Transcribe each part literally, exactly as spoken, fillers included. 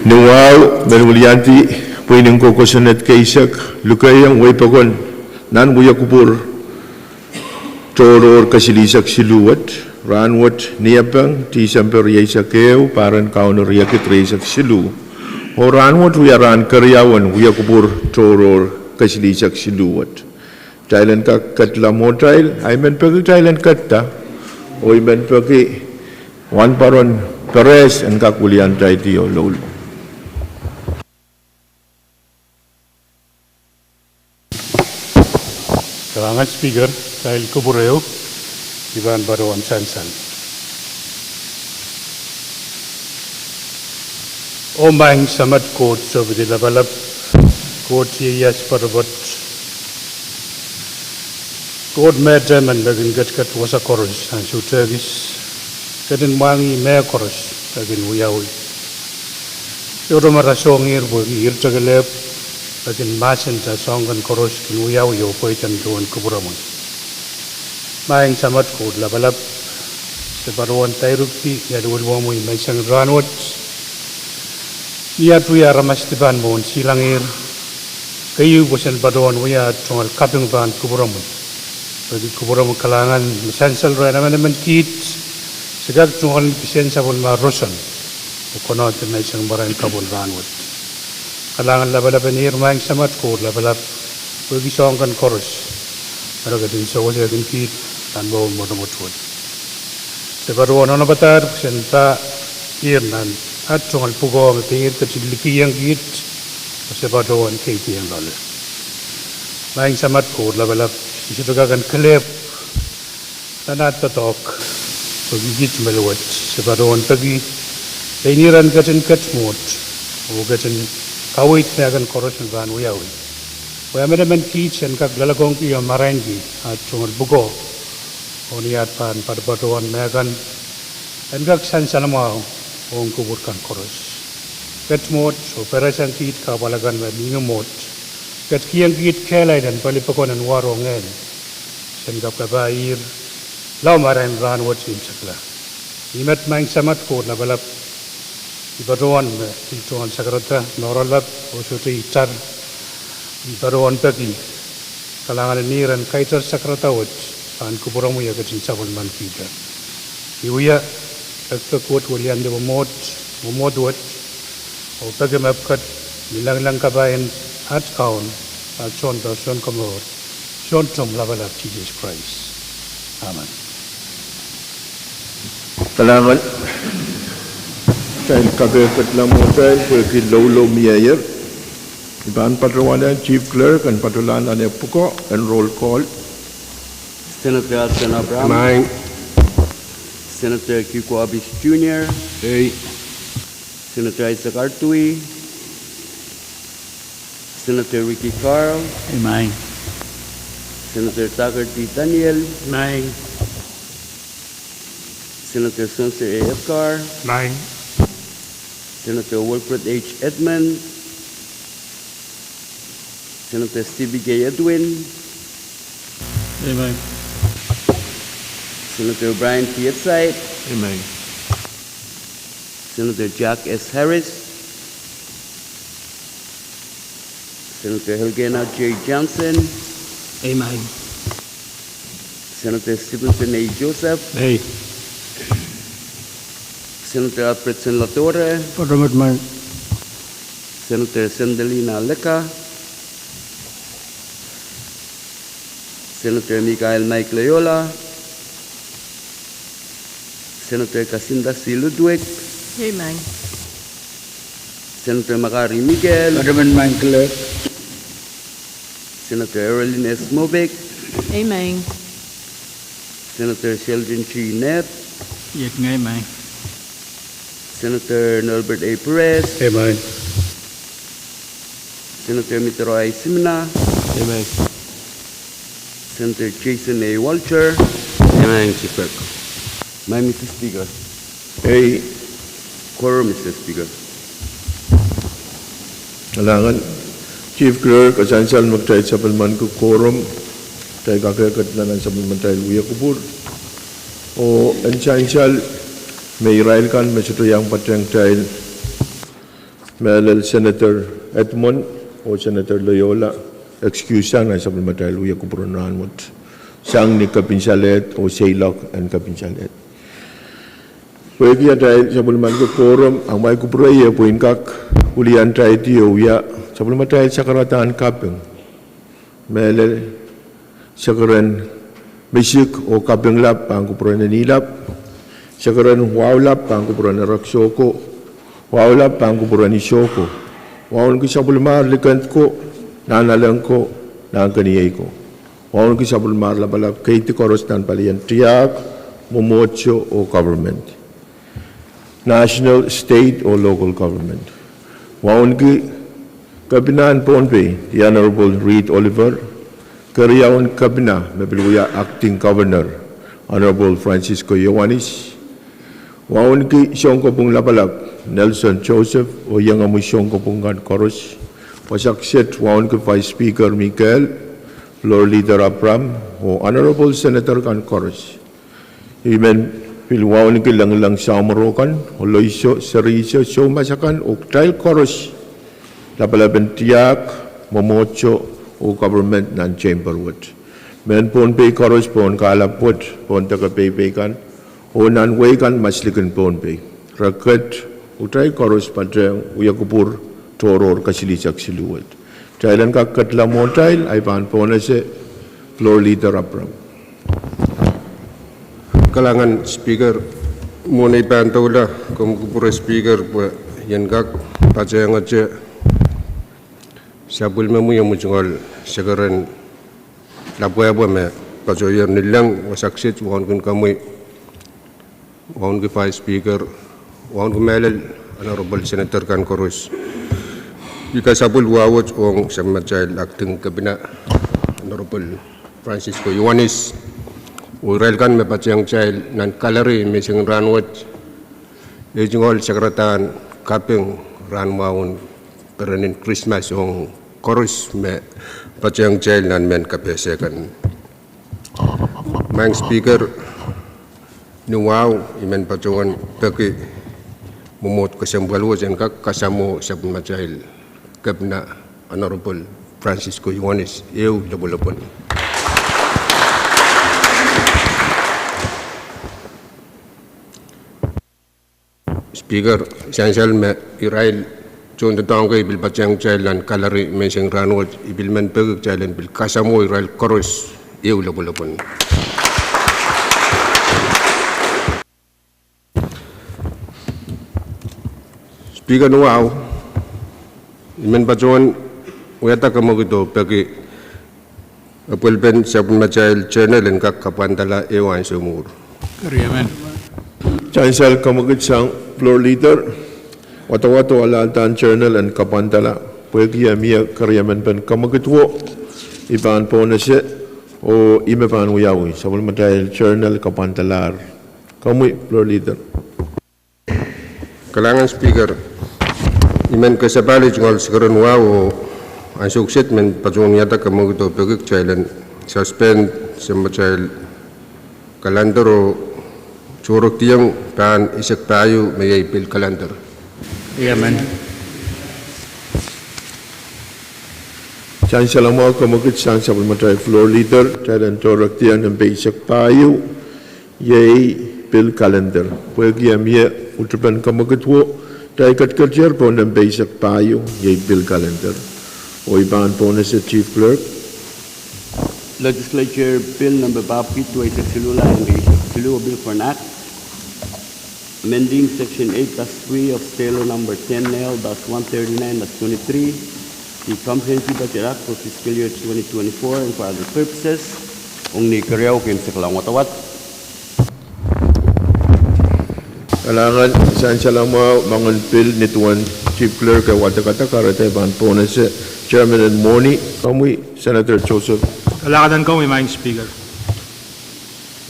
Ni wahu, men weliandi pwihn en koukosonned keisek, lukehiong wehi pokon nan wiekupwur tohrohr kesilihsek siluh wet, rahnwet Niepeng, Tisempe rieisek ehu, pahr en Kauno riekid rieisek siluh. Oh rahnwet wia rahn keriau en wiekupwur tohrohr kesilihsek siluh wet. Kitail en kak ketla mwohtail, ahi men peki kitail en ketta, oh I men peki Wahnpoaron Perez en kak weliandi loulou. Kalahngan Speaker, kitail kupwur ehu, I pahn patohwan sansal. Oh Maing Samat Koht Sohpidi Lapalap, Koht ieias poatopoat, Koht mehte men me kin ketiket wasa koaros nan suhtehkis, ketin mwahngih mehkoaros me kin wiawi. Sohte me re soangehr pwehki irail te kelehpw, me kin mahsenda soahng kan koaros kin wiawi oh pweida duwen kupwuromwi. Maing Samat Koht Lapalap, se patohwan dairikdi ni aluweluwomwi menseng rahnwet, ni at wia aramas dipan mwohn silangehr, keieu pwe sen patohwan wia at tungoal kaping pahn kupwuromwi, pwehki kupwuromwi kalahngan me sansal rehn emenemen kiht, se kak tungoal kisehn sapwellime roson, oh konehng menseng mwaren kapw en rahnwet. Kalahngan lapalap en ihr Maing Samat Koht Lapalap, pwehki soahng kan koaros me re ketin sewesehkin kiht nan mwohn mwotomwot wet. Se patohwan onopadahr pwe sen pahn ihr nan at tungoal pwukoa me pein ketin likih kiht, oh se patohwan keidi loale. Maing Samat Koht Lapalap, I sohte kak en kelehpw nan at doadoahk, pwehki kiht me luwet, se patohwan peki pein ihr en ketin ket mwoht, oh ketin kaweid mehkan koaros me pahn wiawi, pwe emenemen kiht en kak loalokongki oh marainki at tungoal pwukoa, oh ni at pahn patopato mehkan, en kak sansal mwahu ong kupwur kan koaros. Ket mwoht oh perehsang kiht kahpwal akan me mihmi mwoht. Ketikihong kiht kehlail en pali pokon en war oh ngehn, sen kapkapaihr lao marain rahnwet imwisekla. Ih met Maing Samat Koht Lapalap, I patohwan me I tungoal sakarada moaralap oh sohte itar, I patohwan peki kalahngan en ihr en kaitar sakarada wet pahn kupwuromwi e ketin sapwellimanikihda. I wia pekipek wet, weliandi mwomwohd, mwomwohd wet, oh peki mepwukat ni lengileng kapai en at Kaun, at Soundor Sounkomour, Sountumw Lapalap Sises Krais. Amen. Kalahngan. Kitail kakehketla mwohtail pwehki loulou mieier. I pahn patohwanohng Chief Clerk en patohlahng nan eh pwukoa en roll call. Senator Elton Abraham. Maing. Senator Kiko Abis Junior. Ei. Senator Isaac Artui. Senator Ricky Carl. Ei, maing. Senator Tucker D. Daniel. Maing. Senator Spencer A. Edgar. Maing. Senator Wilfred H. Edmund. Senator Stevie K. Edwin. Ei, maing. Senator Brian T. Whiteside. Ei, maing. Senator Jack S. Harris. Senator Elkena J. Johnson. Ei, maing. Senator Stevenson A. Joseph. Ei. Senator Alfredson Ladora. Patohwan maing. Senator Sendelina Leka. Senator Michael Mike Loyola. Senator Kasinda C. Ludwig. Ei, maing. Senator Makari Mikael. Patohwan maing, Clerk. Senator Erlin S. Mobik. Ei, maing. Senator Sheldon G. Nett. Iet ngehi, maing. Senator Norbert A. Perez. Ei, maing. Senator Mitero I. Simina. Ei, maing. Senator Jason A. Walter. Ei, maing, Chief Clerk. Maing, Mister Speaker. Ei. Quorum, Mister Speaker. Kalahngan. Chief Clerk, e sansal me kitail sapwellimaniki quorum, kitail kakehketla nan sapwellimatail wiekupwur. Oh e sansal me irail kan me sohte iang patehng kitail Mehlel Senator Edmund oh Senator Loyola excuse sang nan sapwellimatail wia kupwur en rahnwet, sang ni kepin salehd oh seiloak en kepin salehd. Pwehki atail sapwellimanki quorum, amwail kupwure iei pwe I en kak wiliandi oh wia sapwellimatail sakaradahn kaping. Mehlel, sekeren misik oh kaping lap pahn kupwuren Inilap, sekeren wahu lap pahn kupwuren Ereksoko, wahu lap pahn kupwuren Isoko, wauneki sapwellimar likend ko, nahnalek ko, nahnkeniei ko, wauneki sapwellimar lapalap keidi koaros nan palien tiahk, mwomwohdiso oh government, national, state oh local government. Wauneki kepina en Pohnpei, the Honorable Reed Oliver, keriaun kepina me pil wia acting governor, Honorable Francisco Iohannis, wauneki sounkopwung lapalap Nelson Joseph oh iengomwi sounkopwung kan koaros, wasa kiset wauneki Vice Speaker Mikael, Floor Leader Abraham oh Honorable Senator kan koaros. I men pil wauneki lengileng samworo kan, oh loiso, serihso, soumas akan oh kitail koaros, lapalapen tiahk, mwomwohdiso oh government nan chamber wet. Mehn Pohnpei koaros, pohn kahlap wet, pohn deke peipei kan, oh nan wehi kan maslikin Pohnpei, re ket, oh kitail koaros patehng wia kupwur tohrohr kasilihsek siluh wet. Kitail en kak ketla mwohtail, ahi pahn pohnese Floor Leader Abraham. Kalahngan Speaker, mwohn ei pahn doula komw kupwure Speaker pwe I en kak patehngete sapwellimomwi omw tungoal sekeren lapwehpwe me patohier ni leng, wasa kiset wauneki komwi, wauneki Vice Speaker, wauneki mehlel Honorable Senator kan koaros. I kasapwil wahwet ong sapwellimatail acting kepina, Honorable Francisco Iohannis, oh irail kan me patehng kitail nan gallery menseng en rahnwet, ei tungoal sakaradahn kaping rahnmwahun perenin Krismas ong koaros me patehng kitail nan mehn kapehse kan. Maing Speaker, ni wahu I men patohwan peki mwomwohd kesempwal wet en kak kasamwo sapwellimatail kepina, Honorable Francisco Iohannis, ehu lopwolopwon. Speaker, sansal me irail tohndoadoahk kei pil patehng kitail nan gallery menseng en rahnwet, I pil men peki kitail en pil kasamwo irail koaros ehu lopwolopwon. Speaker, ni wahu I men patohwan wiahda kemwekid oh peki epwelpen sapwellimatail journal en kak kapwandala ehu ansou mwuhr. Sansal kemwekid sang Floor Leader, wadawad oh alahldahn journal en kapwandala, pwehki e mie keriemen pen kemwekid wo, I pahn pohnese, oh I me pahn wiawi sapwellimatail journal kapwandalahr. Komwi Floor Leader. Kalahngan Speaker, I men kasapahl ei tungoal sekeren wahu oh ansou kiset men patohwan wiahda kemwekid oh peki kitail en suspend sapwellimatail calendar oh tohrohrkihong pahn eisek pahieu me iei pil calendar. Sansal mwahu kemwekid sang sapwellimatail Floor Leader, kitail en tohrohrkihong nempe eisek pahieu, iei pil calendar. Pwehki e mie utupen kemwekid wo, kitail ketiketier pohn nempe eisek pahieu, iei pil calendar. Oh I pahn pohnese Chief Clerk. Legislature Bill number babki duweisek siluh, lain rieisek siluh, a bill for an act amending section eight dash three of State Law number ten L dash one thirty-nine dash twenty-three, the Comprehensive Budget Act for fiscal year twenty twenty-four and for other purposes. Ong ni keriau, keimwseklahng wadawad. Kalahngan, sansal mwahu, moangen pil ni duwen Chief Clerk e wadekada, kahrehda I pahn pohnese Chairman en Mwohni, komwi Senator Joseph. Kalahngan komwi Maing Speaker.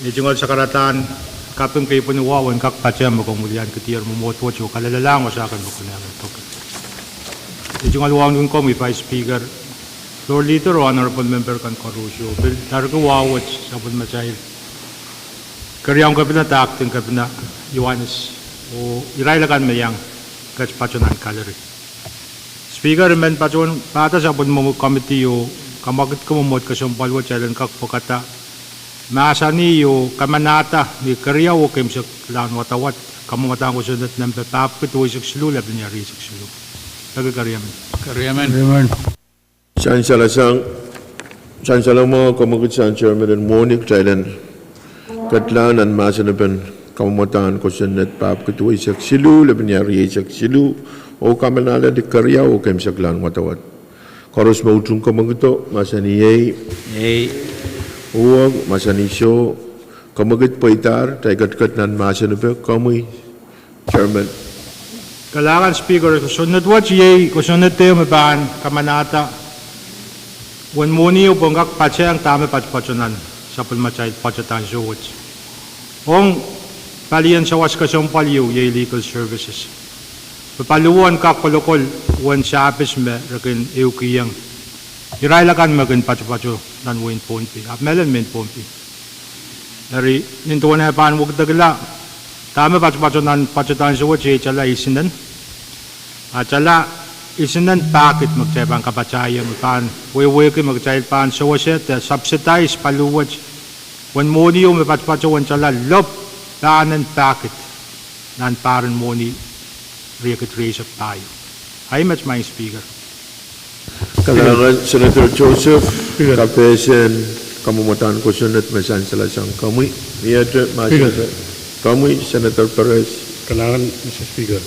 Ei tungoal sakaradahn kaping kei pwehn wahu en kak patehng me komw wiliankihdier mwomwohd wet oh kalelahlahng wasa kan me konehng en peki. Ei tungoal wauneki komwi Vice Speaker, Floor Leader oh Honorable Member kan koaros, oh pil darki wahu wet sapwellimatail keriaun kepina de acting kepina Iohannis oh irail akan me iang ket patoh nan gallery. Speaker, I men patohwan pahda sapwellimomwi komidi oh kamwakidki mwomwohd kesempwal wet kitail en kak pwekada mahsanih oh kamanahda ni keriau oh keimwseklahn wadawad, kamwomwdahn kosonned nempe pahpwiki duweisek siluh, lepin iehr rieisek siluh. Peki keriemen. Keriemen. Sansalasang, sansalamwahu oh kamwekid sang chairman en mwohni, kitail en kedlahng nan mahsen epen kamwomwdahn kosonned pahpwiki duweisek siluh, lepin iehr rieisek siluh, oh kamanahda ni keriau oh keimwseklahn wadawad. Koaros me utung kamwekido, mahsanih iei. Iei. Uwong, mahsanih soh. Kamwekid pweidahr, kitail ketiket nan mahsen epe, komwi chairman. Kalahngan Speaker, kosonned wet iei kosonned ehu me pahn kamanahda uwen mwohnio pwehn kak patehng dahme patopato nan sapwellimatail budget ansou wet. Ong palien sawas kesempwal ieu iei legal services. Pwe paliwar en kak kolokol uwen service me re kin ehukihong irail akan me kin patopato nan wehin Pohnpei, ahpw mehlel mehn Pohnpei. Eri, nin duwen eh pahn wekidekla dahme patopato nan budget ansou wet iei tala isinen. A tala isinen pahkid me kitail pahn kapatahieng, me pahn wehwehki me kitail pahn sewese de subsidize paliwar wet uwen mwohnio me patopato uwen tala lop pahnen pahkid nan pahr en mwohni riekid rieisek pahieu. Ahi met, Madam Speaker. Kalahngan Senator Joseph, Speaker. Kapehsen kamwomwdahn kosonned me sansalasang komwi. Miehte mahsen epe, komwi Senator Perez. Kalahngan, Mister Speaker.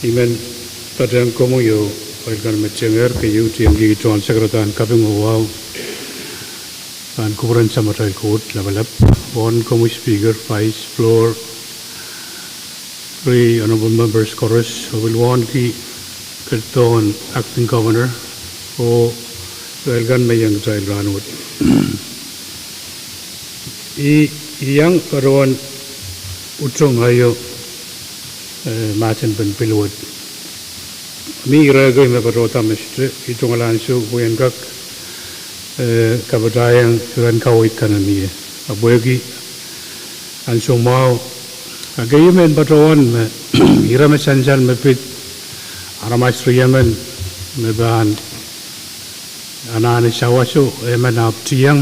I men patehng komwi oh irail kan me tengehr keieu, tiengki tohn sakaradahn kaping oh wahu pahn kupwuren Samatail Koht Lapalap, waun komwi Speaker, Vice, Floor, ri Honorable Members koaros, oh pil wauneki ketidohn Acting Governor oh irail kan me iang kitail rahnwet. I, I iang patohwan utung aio, eh, mahsen pen pil wet. Mi ire kei me patohda me sohte itung ahl ansou pwe en kak, eh, kapatahieng iren kaweid kan me mie. Ahpw pwehki ansou mwahu, a keieu I men patohwan me ire me sansal me pid aramas riemen me pahn anahne sawaso emen ahpw tiahk,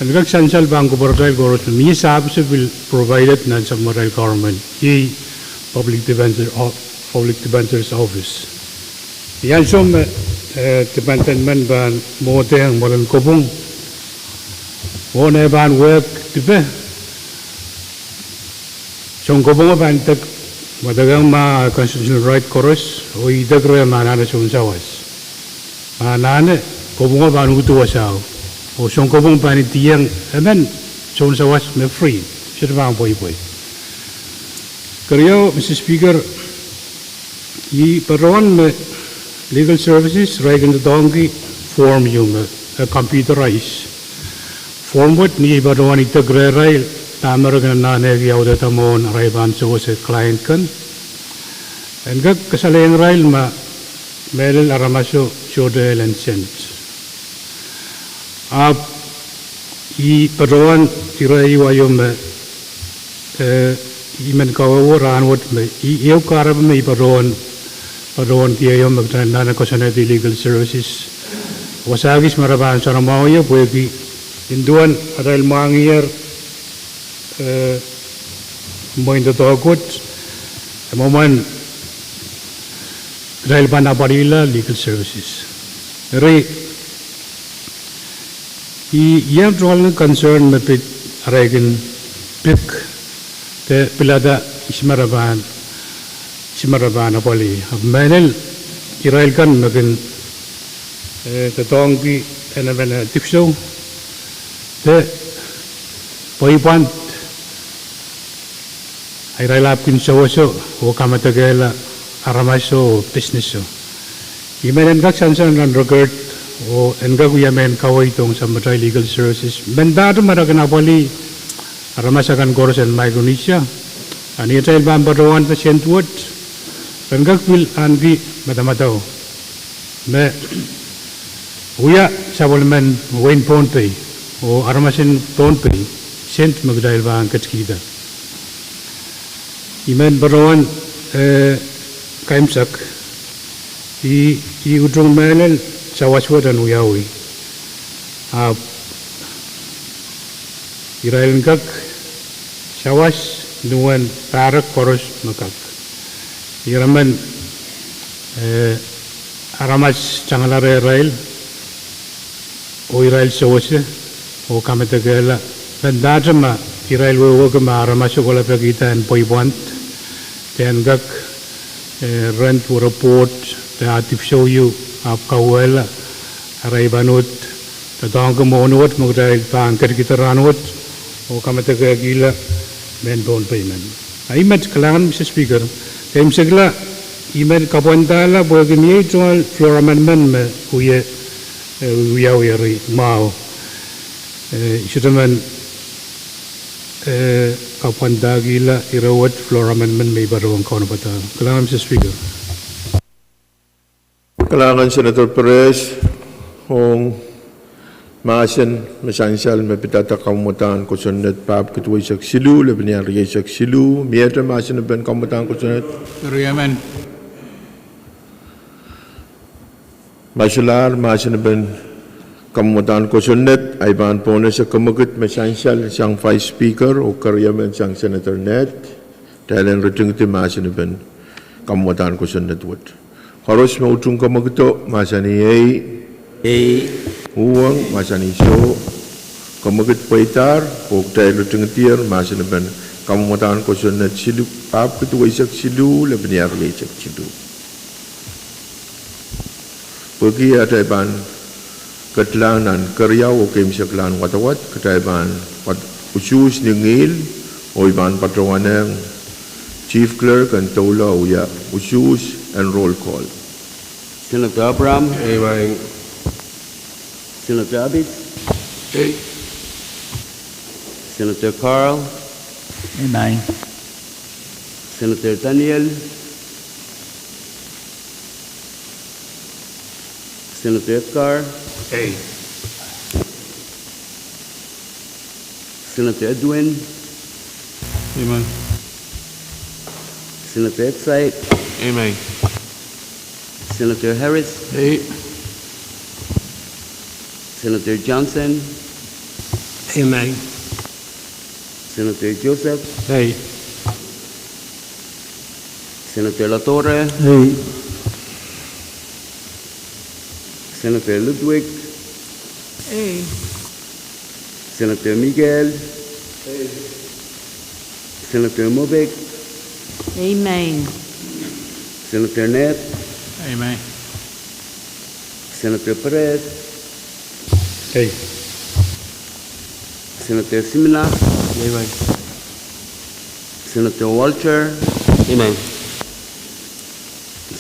en kak sansal pahn kupwuratail koaros me mie service pil provided nan sapwellimatail government, iei Public Defender, Public Defender's Office. Ni ansou me, eh, dependent men pahn mwohdehng mwoalen kopwung, mwohn eh pahn wehk dipe, sounkopwungo pahn idek, wadekehng ma constitutional right koaros oh idek reh ma anahne sounsawas. Ma anahne, kopwungo pahn uhdi wasao, oh sounkopwung pahn idihong emen sounsawas me free, sohte pahn pweipwei. Keriau, Mister Speaker, I patohwan me legal services irail kin doadoahngki form ieu me, eh, computerize. Form wet ni I patohwan idek rehrail dahme re kin anahneki audehda mwohn arail pahn sewese client kan, en kak kasalehiong irail ma mehlel aramaso sohte elen sent. Ahpw I patohwan ire ieu aio me, eh, I men kawehwe rahnwet me, I, ehu kahrepe me I patohwan, patohwan kihong me kitail anahne koasoanehdi legal services, wasa kis me re pahn soanamwahu ie pwehki nin duwen atail mwahngiher, eh, mwein doadoahk wet, e mwomwen kitail pahn apwalihla legal services. Eri, I iang tungoal ni concern me pid arail kin pik de pilada ihs me re pahn, ihs me re pahn apwalih. Ahpw mehlel irail kan me kin, eh, doadoahngki en emen dipwisou de pweipwand, irail ahpw kin sewese oh kamedekehla aramaso oh pisineso. I men en kak sansal nan record oh en kak wia mehn kaweid ong sapwellimatail legal services, mendahte ma re kin apwalih aramas akan koaros en Micronesia, a ni atail pahn patohwanda sent wet, ren kak pil ahneki madamadau me wia sapwellimen wehin Pohnpei oh aramasen Pohnpei sent me kitail pahn ketkihda. I men patohwan, eh, kaimwisekda I, I utung mehlel sawas wet en wiawi. Ahpw irail en kak sawas duwen pahrek koaros me kak. Ira men, eh, aramas tangala rehrail, oh irail sewese, oh kamedekehla. Mendahte ma irail wehwehki ma aramaso kohla pekihda en pweipwand, de en kak, eh, rent were board, de ah dipwisou ieu, ahpw kauwehla, arail pahn uhd doadoahngki mwohn wet me kitail pahn ketikihda rahnwet, oh kamedekehkihla mehn Pohnpei men. A I met, kalahngan Mister Speaker, keimwseklahng I men kapwandahla pwehki mie tungoal floor amendment me wie, eh, wiawi eri mwahu. Eh, I sohte men, eh, kapwandahkihla ire wet floor amendment me I patohwan kaunopada. Kalahngan Mister Speaker. Kalahngan Senator Perez, ong mahsen me sansal me pidada kamwadahn kosonned pahpwiki duweisek siluh, lepin iang rieisek siluh, miehte mahsen en kamwadahn kosonned. Riemen. Ma solahr mahsen en kamwadahn kosonned, ahi pahn pohnese kemwekid me sansal sang Vice Speaker oh keriemen sang Senator Ned, kitail en ritingidi mahsen en kamwadahn kosonned wet. Koaros me utung kemwekido, mahsanih ei. Ei. Uhwong, mahsanih soh. Kemwekid pweidahr, oh kitail ritingidier mahsen en kamwadahn kosonned siluh, pahpwiki duweisek siluh, lepin iang rieisek siluh. Pwehki atail pahn ketilahng nan keriau oh keimwseklahn wadawad, kitail pahn usuhs ni ngihl, oh I pahn patohwanohng Chief Clerk en doula wia usuhs en roll call. Senator Abraham. Ei, maing. Senator Abis. Ei. Senator Carl. Ei, maing. Senator Daniel. Senator Edgar. Ei. Senator Edwin. Ei, maing. Senator Excite. Ei, maing. Senator Harris. Ei. Senator Johnson. Ei, maing. Senator Joseph. Ei. Senator Latorre. Ei. Senator Ludwig. Ei. Senator Miguel. Ei. Senator Mobek. Ei, maing. Senator Ned. Ei, maing. Senator Perez. Ei. Senator Simina. Ei, maing. Senator Walter. Ei, maing.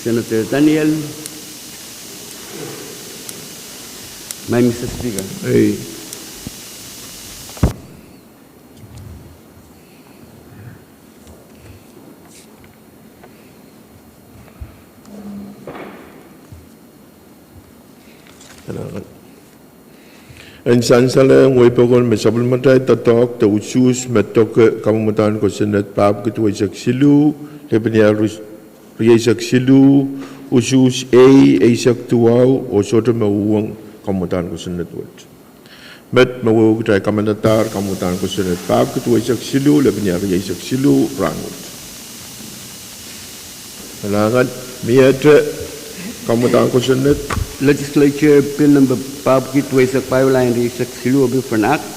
Senator Daniel. Maing, Mister Speaker. Ei. En sansalehng wehi pokon me sapwellimatail doadoahk de usuhs me doke kamwadahn kosonned pahpwiki duweisek siluh, lepin iang rieisek siluh, usuhs ei, eisek duwau, oh sohte me uhwong kamwadahn kosonned wet. Met me wehwehki kitail kamanadahr kamwadahn kosonned pahpwiki duweisek siluh, lepin iang rieisek siluh, rahnwet. Kalahngan, miehte kamwadahn kosonned. Legislature Bill Number pahpwiki duweisek pahieu, lahng rieisek siluh, a bill for an act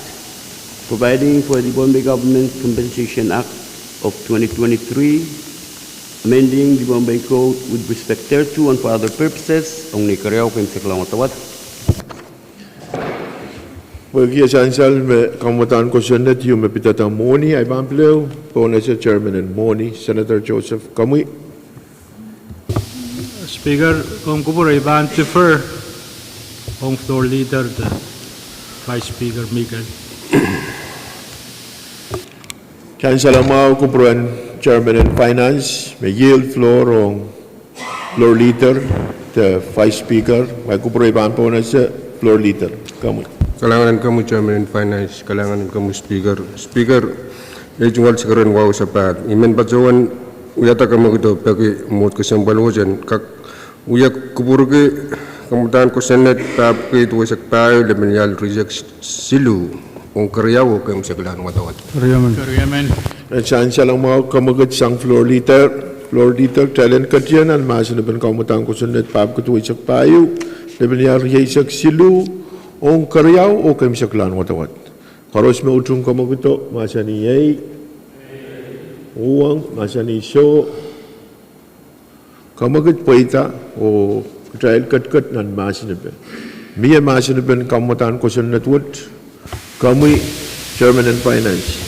providing for the Pohnpei Government Compensation Act of twenty twenty-three, amending the Pohnpei Code with respect thereto and for other purposes, ong ni keriau keimwseklahn wadawad. Pwehki e sansal me kamwadahn kosonned ieu me pidada mwohni, ahi pahn pil ehu pohnese chairman en mwohni, Senator Joseph, komwi. Speaker, komw kupwure, I pahn defer ong floor leader de Vice Speaker Miguel. Sansal mwahu kupwuren chairman en finance me yield floor ong floor leader de Vice Speaker, ma kupwure I pahn pohnese floor leader, komwi. Kalahngan en komwi chairman en finance, kalahngan en komwi Speaker. Speaker, ei tungoal sikeren wahu sapahl. I men patohwan wiahda kemwekido pwehki mwohd kesempwal wet en kak Wia kupwurki kamwadahn kosonned pahpwiki duweisek pahieu, lepin ial rieisek siluh, ong keriau oh keimwseklahn wadawad. Sansal mwahu, kamwekid sang Floor Leader. Floor Leader, kitail en ketin nan mahsen en kamwadahn kosonned pahpwiki duweisek pahieu, lepin ial rieisek siluh, ong keriau oh keimwseklahn wadawad. Koaros me utung kamwekido, mahsanih ei. Uhwong, mahsanih soh. Kamwekid pweida oh kitail ketiket nan mahsen en, mie mahsen en kamwadahn kosonned wet. Komwi Chairman en Finance.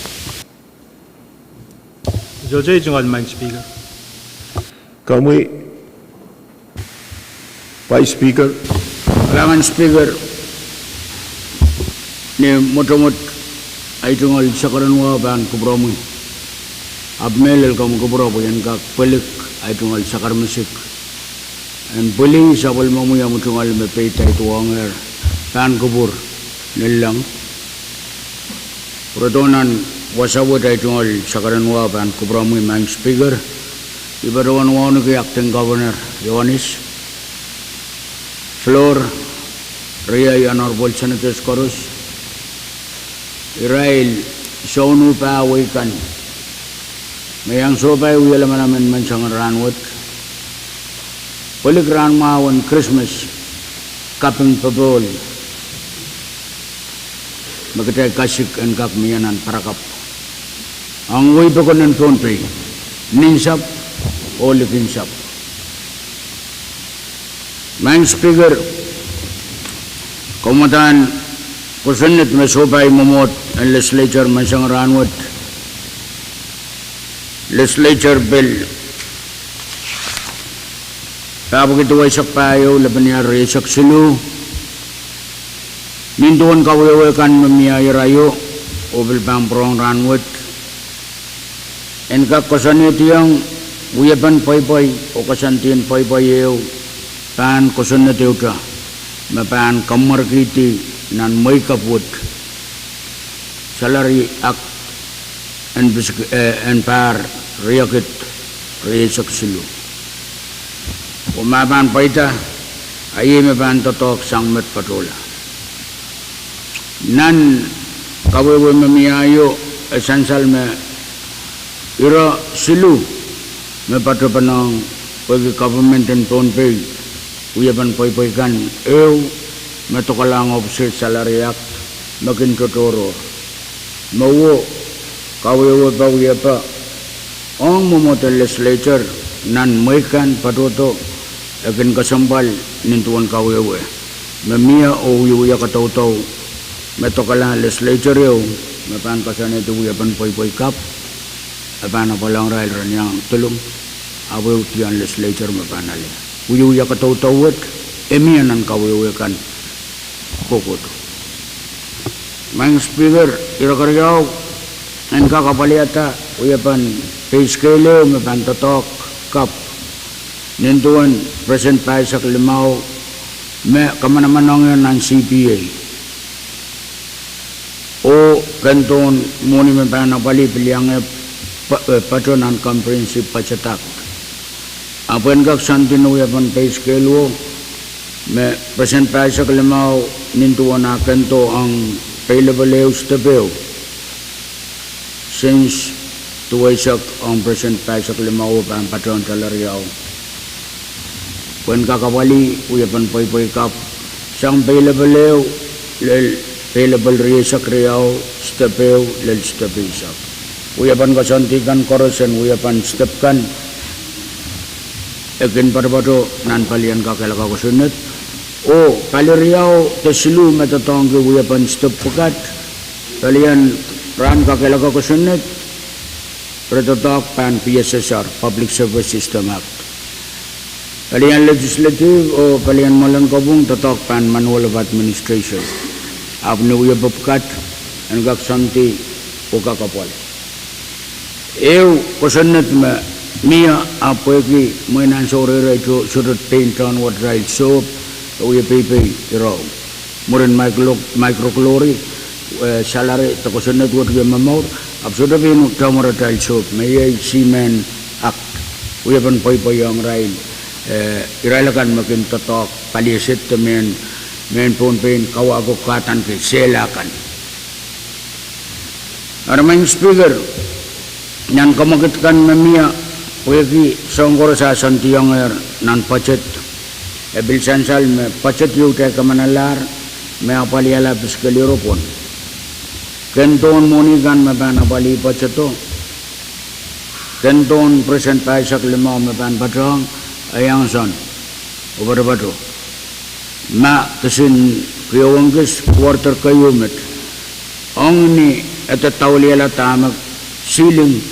Komwi Vice Speaker. Kalahngan Speaker, ni mwotomwot ahi tungoal sakaradahn wahu pahn kupwuromwi, ahpw mehlel komw kupwuro pwe I en kak pwilik ahi tungoal sakaradahn misik en pwili sapwellimomwi omw tungoal me peidahn duwongehr pahn kupwur nanleng. Pwurodo nan wasa wet ahi tungoal sakaradahn wahu pahn kupwuromwi Madam Speaker, I patohwan wauneki Acting Governor Ioanis, Floor, riei Honorable Senators koaros, irail sounuhpahwei kan me iang sohpai wia lamalam en menseng en rahnwet, pwilik rahn mwahu en Krismas, kaping popohl me kitail kasik en kak mie nan parakapw ong wehi pokon en Pohnpei, nin sahpw oh likin sahpw. Madam Speaker, kamwadahn kosonned me sohpai mwomwohd en Legislature menseng en rahnwet, Legislature Bill pahpwiki duweisek pahieu, lepin ial rieisek siluh, nin duwen kawehwe kan me mie iraio oh pil pahn pwurehng rahnwet, en kak koasoanehdiong wiepen pweipwei oh koasoandi en pweipwei ehu pahn kosonned ehute me pahn kamwarekihdi nan mwehi kapw wet, Salary Act en pahr riekid rieisek siluh. Oh ma pahn pweida, a iei me pahn doadoahk sang met patohla. Nan kawehwe me mie aio, e sansal me ire siluh me patohpene pwehki government en Pohnpei wiepen pweipwei kan, ehu me dokelahng Officer Salary Act me kin tohrohr. Mwo kawehwe pa wiepe ong mwomwohd en Legislature nan mwehi kan patohdo, e kin kesempwal nin duwen kawehwe me mie oh wiewia kadaudau me dokelahng Legislature ehu me pahn koasoanehdi wiepen pweipwei kapw, e pahn apwalehng irail ren iang dolung, ahpw ehu dein Legislature me pahn ale. Wiewia kadaudau wet e mie nan kawehwe kan kohkohdo. Madam Speaker, ire keriau, en kak apwalihada wiepen pay scale ehu me pahn doadoahk kapw nin duwen percent pahisek limau me kamanamanong nan C P A oh kendohn mwohni me pahn apwalih pil iang pato nan Comprehensive Budget Act. Ahpw en kak soandi ni wiepen pay scale wo me percent pahisek limau nin duwen ah kendo ong pay level ehu step ehu, since duweisek ong percent pahisek limau pahn patehng dola riau, pwehn kak apwalih wiepen pweipwei kapw sang pay level ehu lel pay level rieisek riau, step ehu lel step eisek. Wiepen koasoandi kan koaros en wiepen step kan e kin patopato nan palien kakehlaka kosonned, oh pali riau de siluh me doadoahngki wiepen step pwukat, palien rahn kakehlaka kosonned, re doadoahk pahn P S S R, Public Service System Act. Palien legislative oh palien mwoalen kopwung doadoahk pahn Manual of Administration. Ahpw ni wiepe pwukat en kak soandi oh kak apwal. Ehu kosonned me mie, ahpw pwehki mwein ansou rehrail sohte pein tohn wet irail sohp, e wie peipei irau. Mwurin micro, microclori, eh, salary de kosonned wet wie momour, ahpw sohte pein tohn wet irail sohp, me iei Seaman Act, wiepen pweipwei ong irail eh, irail akan me kin doadoahk paliesed de mehn, mehn Pohnpei en kawahko kahdaneki sehla kan. Eri Madam Speaker, nan kamwakid kan me mie, pwehki soahng koaros a soandiong nan budget, e pil sansal me budget ieu kitail kamanalahr me apwalihala fiscal year o pwon. Ken dohn mwohni kan me pahn apwalih budget o, ken dohn percent pahisek limau me pahn patohng, e iang soan, oh patopato. Ma kisin kiohng kis, kuarter keieu met, ong ni e dadaulihla dahme ceiling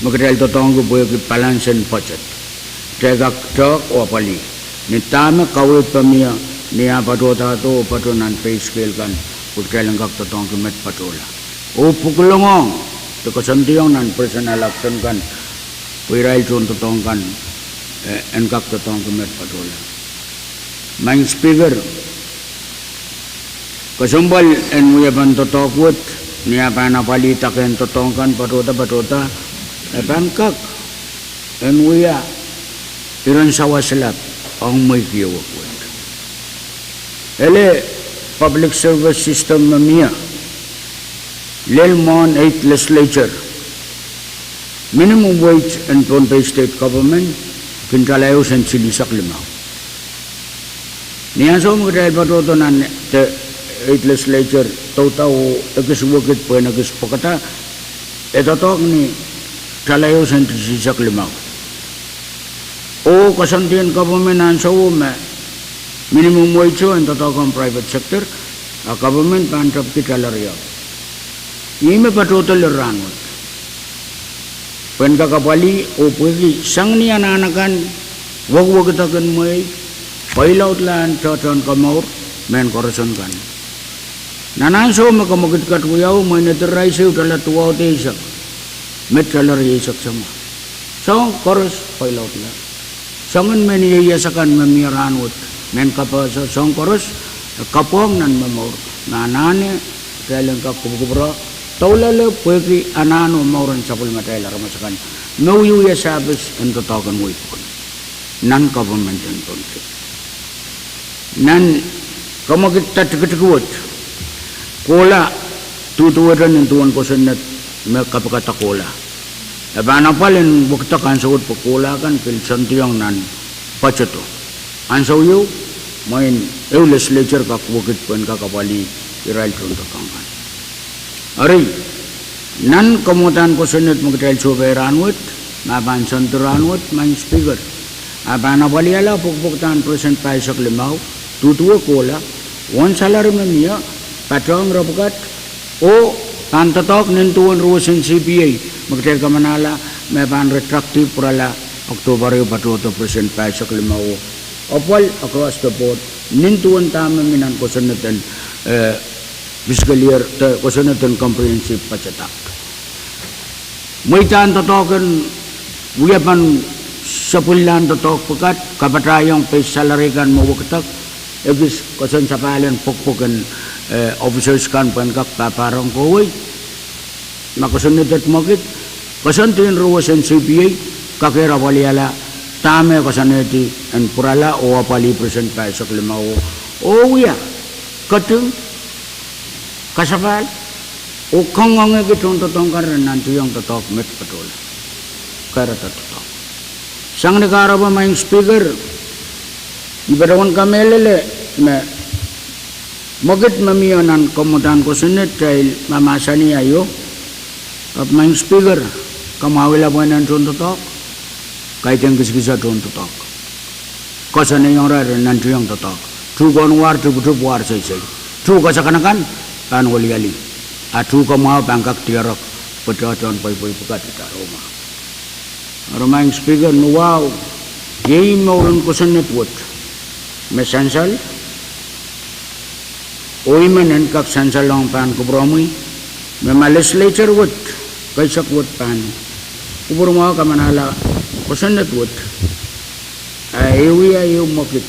me kitail doadoahngki pwehki balance en budget. Kitail kak tehk oh apwalih. Ni dahme kaweid pahn mie, ni ah patohdahdo, patoh nan pay scale kan, pwe kitail en kak doadoahngki met patohla. Oh pwuklongohng, de koasoandiong nan presidential election kan, pwe irail tohndoadoahk kan, eh, en kak doadoahngki met patohla. Madam Speaker, kesempwal en wiepen doadoahk wet, ni ah pahn apwalih dake en doadoahk kan patohda patohda, e pahn kak en wia iren sawas lap ong mwehi kiowek wet. Ele public service system me mie, lel mwohn eight legislature, minimum wage en Pohnpei State Government kin taliaus en silihsek limau. Ni ansou me kitail patohdo nan de eight legislature, doudou ekis wekid pwehn ekis pwekada, e doadoahk ni taliaus en silihsek limau. Oh koasoandi en government ansouo me minimum wage o en doadoahk ong private sector, a government pahn tepki tala riau. Ih me patohdo lel rahnwet, pwehn kak apwalih oh pwehki sang ni anahn akan wekidekidek en mwehi, peilaudlahn tohtohn komour mehn koaroson kan. Nan ansou me kamwakid kat wiawi, mwein e dir rice ehu tala duwau de eisek, met tala rieisek samwa. Soahng koaros peilaudla. Soangen mehn ieias akan me mie rahnwet, mehn kapehse, soahng koaros e kapwong nan momour, me anahne kitail en kak kupwukupwure doulale pwehki anahn oh mour en sapwellimatail aramas akan me wiewia service en doadoahk en wehi pwuken nan government en Pohnpei. Nan kamwakid tikitik wet, kohla, duduwehte nin duwen kosonned me kapikada kohla, e pahn apwal en wekidek ansou wet pwe kohla kan pil soandiong nan budget o. Ansou ieu, mwein ehu legislature kak wekid pwehn kak apwalih irail tohndoadoahk kan. Eri, nan kamwadahn kosonned me kitail sohpai rahnwet, ma pahn soandi rahnwet, Madam Speaker, a pahn apwalihala pwukpwukdahn percent pahisek limau, duduwe kohla, uwen salary me mie, patohng ire pwukat, oh pahn doadoahk nin duwen ruwesen C P A, me kitail kamanahla me pahn retroactive pwurala October ehu patohdo percent pahisek limau o, apwal across the board, nin duwen dahme mi nan kosonned en, eh, fiscal year, de kosonned en Comprehensive Budget Act. Mweidahn doadoahk en wiepen sapwellimlahn doadoahk pwukat, kapatahiong base salary kan me wekidek, ekis koasoan sapahl en pwukpwuk en, eh, officers kan pwehn kak pahpahrong kohwei. Ma kosonned et mwekid, koasoandi en ruwesen C P A, kakehr apwalihala dahme koasoanehdi en pwurala oh apwalih percent pahisek limau o, oh wia keting, kasapahl, oh kangoangehki tohndoadoahk kan ren nantihong doadoahk met patohla. Kahrehda doadoahk. Sang ni kahrepe, Madam Speaker, I patohwan kamehlele me mwekid me mie nan kamwadahn kosonned kitail mahmahsanih aio, ahpw Madam Speaker, kamwahwihla pwehn en tohndoadoahk, kaidehn kisikisa tohndoadoahk. Koasoanehdiong irail ren nantihong doadoahk. Tuhke wahr, tipwtipw wahr, seisei. Tuhke sakanakan pahn weliali. A tuhke mwahu pahn kak diarek pwe tohtohn pweipwei pwukat itar oh mwahu. Eri Madam Speaker, ni wahu, iei mouren kosonned wet me sansal, oh I men en kak sansalohng pahn kupwuromwi, me ma legislature wet, keisek wet pahn kupwuromwahu kamanahla kosonned wet, a e wia ehu mwekid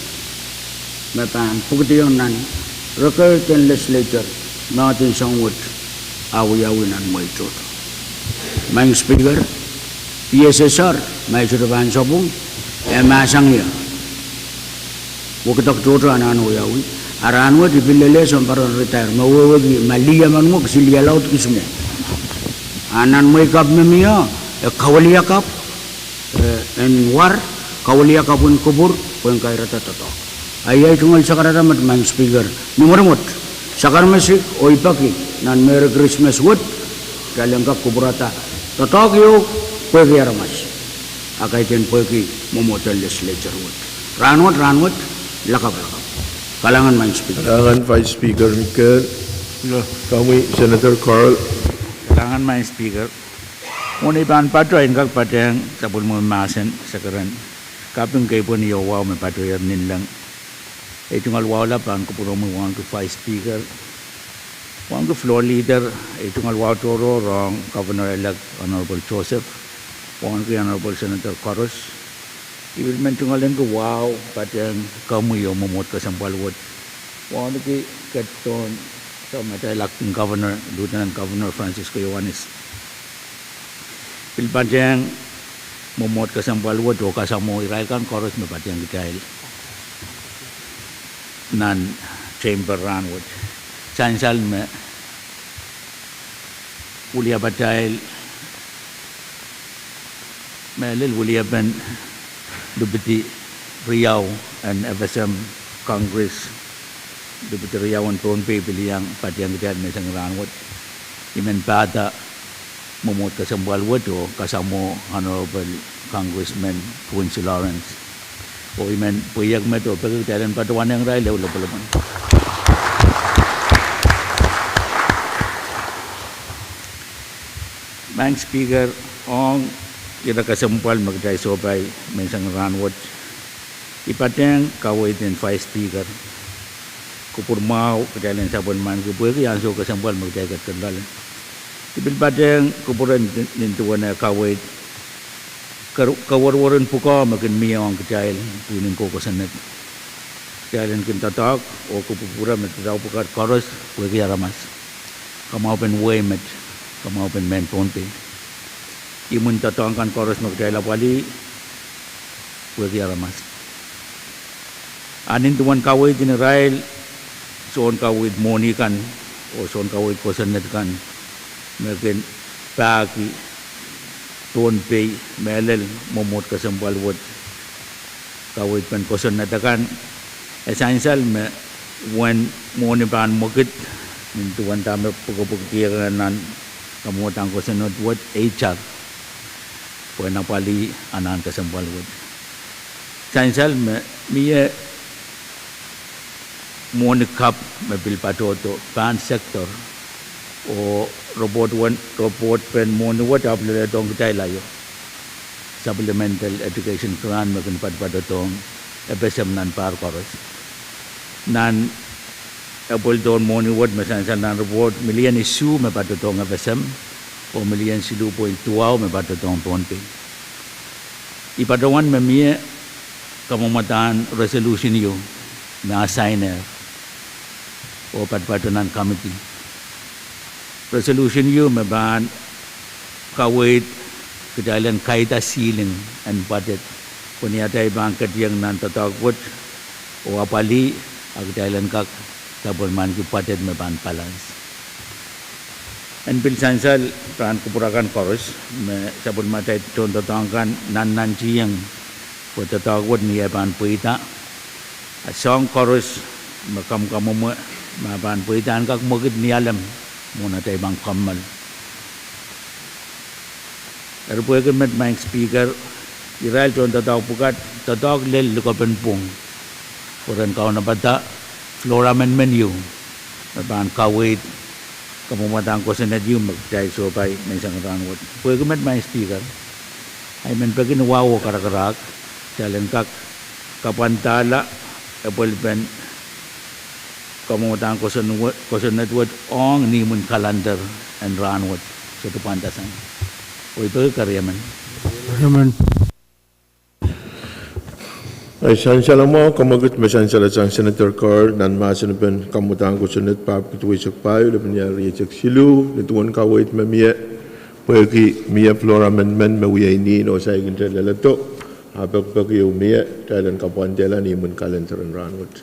me pahn pwukidiong nan record en legislature, me odin soahng wet a wiawi nan mwehi tohto. Madam Speaker, P S S R, ma I sohte pahn sapwung, e mahsang ie Wekidek tohto anahne wiawi. A rahnwet I pil lel sounpar en retire. Me wehwehki ma lih emen mwo kisin lih laud kis mwo. A nan mwehi kapw me mie, e kawiliakapw, eh, en war, kawiliakapw en kupwur, pwehn kairada doadoahk. A ia I tungoal sakarada met Madam Speaker. Ni mweremwet, sakaramasik oh I peki, nan Merry Christmas wet, kitail en kak kupwurada doadoahk ieu, pwehki aramas. A kaidehn pwehki mwomwohden legislature wet. Rahnwet, rahnwet, lakapw, lakapw. Kalahngan Madam Speaker. Kalahngan Vice Speaker Mikael. Komwi Senator Carl. Kalahngan Madam Speaker. Mwohn ei pahn patoh I en kak patehng sapwellime mahsen, se keren kaping kei pwehn iou wahu me patohier ninleng. Ei tungoal wahu lap pahn kupwuromwi wauneki Vice Speaker, wauneki Floor Leader, ei tungoal wahu tohrohr ong Governor-elect Honorable Joseph, wauneki Honorable Senator koaros. I pil men tungoal ahneki wahu patehng komwi oh mwomwohd kesempwal wet, wauneki ketdohn sapwellimatail Acting Governor, Lieutenant Governor Francisco Iohannis. Pil patehng mwomwohd kesempwal wet oh kasamwo irail kan koaros me patehng kitail nan chamber rahnwet. Sansal me wiliapatail, mehlel wiliepen lipidi riau en FSM Congress, lipidi riau en Pohnpei pil iang patehng kitail menseng rahnwet. I men pahda mwomwohd kesempwal wet oh kasamwo Honorable Congressman Quincy Lawrence. Oh I men pweiek met oh peki kitail en patohwanehng irail ehu lopwolopwon. Madam Speaker, ong ire kesempwal me kitail sohpai menseng rahnwet, I patehng kaweid en Vice Speaker. Kupwur mwahu kitail en sapwellimaniki pwehki ansou kesempwal me kitail ketiket loale. I pil patehng kupwure nin duwen eh kaweid kewerweren pwukoa me kin mie ong kitail pwihn en koukosonned. Kitail en kin doadoahk oh kupwukupwure me doadoahk pwukat koaros pwehki aramas. Kamwahupen wehi met, kamwahupen mehn Pohnpei. Imwin doadoahk kan koaros me kitail apwalih pwehki aramas. A nin duwen kaweid en irail sounkaweid mwohni kan oh sounkaweid kosonned kan me kin pahki Pohnpei, mehlel mwomwohd kesempwal wet, kaweidpen kosonned akan, e sansal me uwen mwohni pahn mwekid nin duwen dahme pwukopwukdiong nan kamwohdan kosonned wet, e itar pwehn apwalih anahn kesempwal wet. Sansal me mie mwohni kapw me pil patohdo pahn sector, oh report wen, reportpen mwohni wet ahpw leledohng kitail aio, supplemental education grant me kin patpatohdohng FSM nan pahr koaros. Nan epweldohn mwohni wet me sansal nan report, milion isuh me patohdohng FSM, oh milion siluh point duwau me patohdohng Pohnpei. I patohwan me mie kamwomwadahn resolution ieu me asainer oh patpato nan committee. Resolution ieu me pahn kaweid kitail en kaida ceiling en budget, pwe ni atail pahn ketieng nan doadoahk wet oh apwalih, a kitail en kak sapwellimaniki budget me pahn balance. En pil sansal pahn kupwur akan koaros me sapwellimatail tohndoadoahk kan nannantihong pwe doadoahk wet ni eh pahn pweida, a soahng koaros me kamwakamwomwe me pahn pweida en kak mwekid ni alem mwohn atail pahn kommoal. Eri pwehki met Madam Speaker, irail tohndoadoahk pwukat doadoahk lel likopen pwung, pwe ren kaunopada floor amendment ieu me pahn kaweid kamwomwadahn kosonned ieu me kitail sohpai menseng rahnwet. Pwehki met Madam Speaker, ahi men peki ni wahu oh karakarahk, kitail en kak kapwandahla epwelpen kamwomwadahn kosonned wet ong ni imwin calendar en rahnwet, sohte pwandasang. Oh I peki keriemen. Ahi sansal mwahu, kamwekid me sansalasang Senator Carl nan mahsen en kamwomwadahn kosonned, pahpwiki duweisek pahieu, lepin iang rieisek siluh, nin duwen kaweid me mie, pwehki mie floor amendment me wia inin oh saikinte leledo. Ah pekipeki ehu mie, kitail en kapwandehla ni imwin kalender en rahnwet.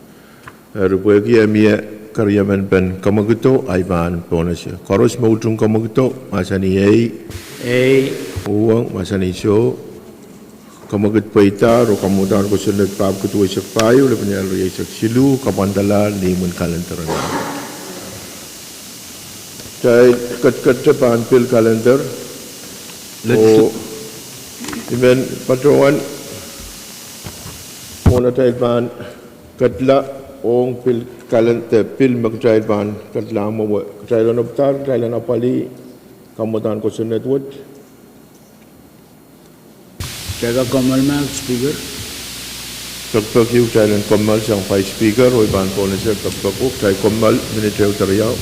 Eri pwehki eh mie keriemen pen kemwekido, ahi pahn pohnese. Koaros me utung kemwekido, mahsanih ei. Ei. Uhwong, mahsanih soh. Kemwekid pweidahr oh kamwadahn kosonned pahpwiki duweisek pahieu, lepin ial rieisek siluh, kapwandalahr ni imwin kalender en rahnwet. Kitail ketikette pahn pil kalender. Oh, I men patohwan mwohn atail pahn ketla ong pil kalender, pil me kitail pahn ketla mwowe. Kitail onopdahr, kitail en apwalih, kamwadahn kosonned wet. Kitail kak kommoal, Madam Speaker. Pekipeki kitail en kommoal sang Vice Speaker, oh I pahn pohnese pekipeko, kitail kommoal minit ehu de riau.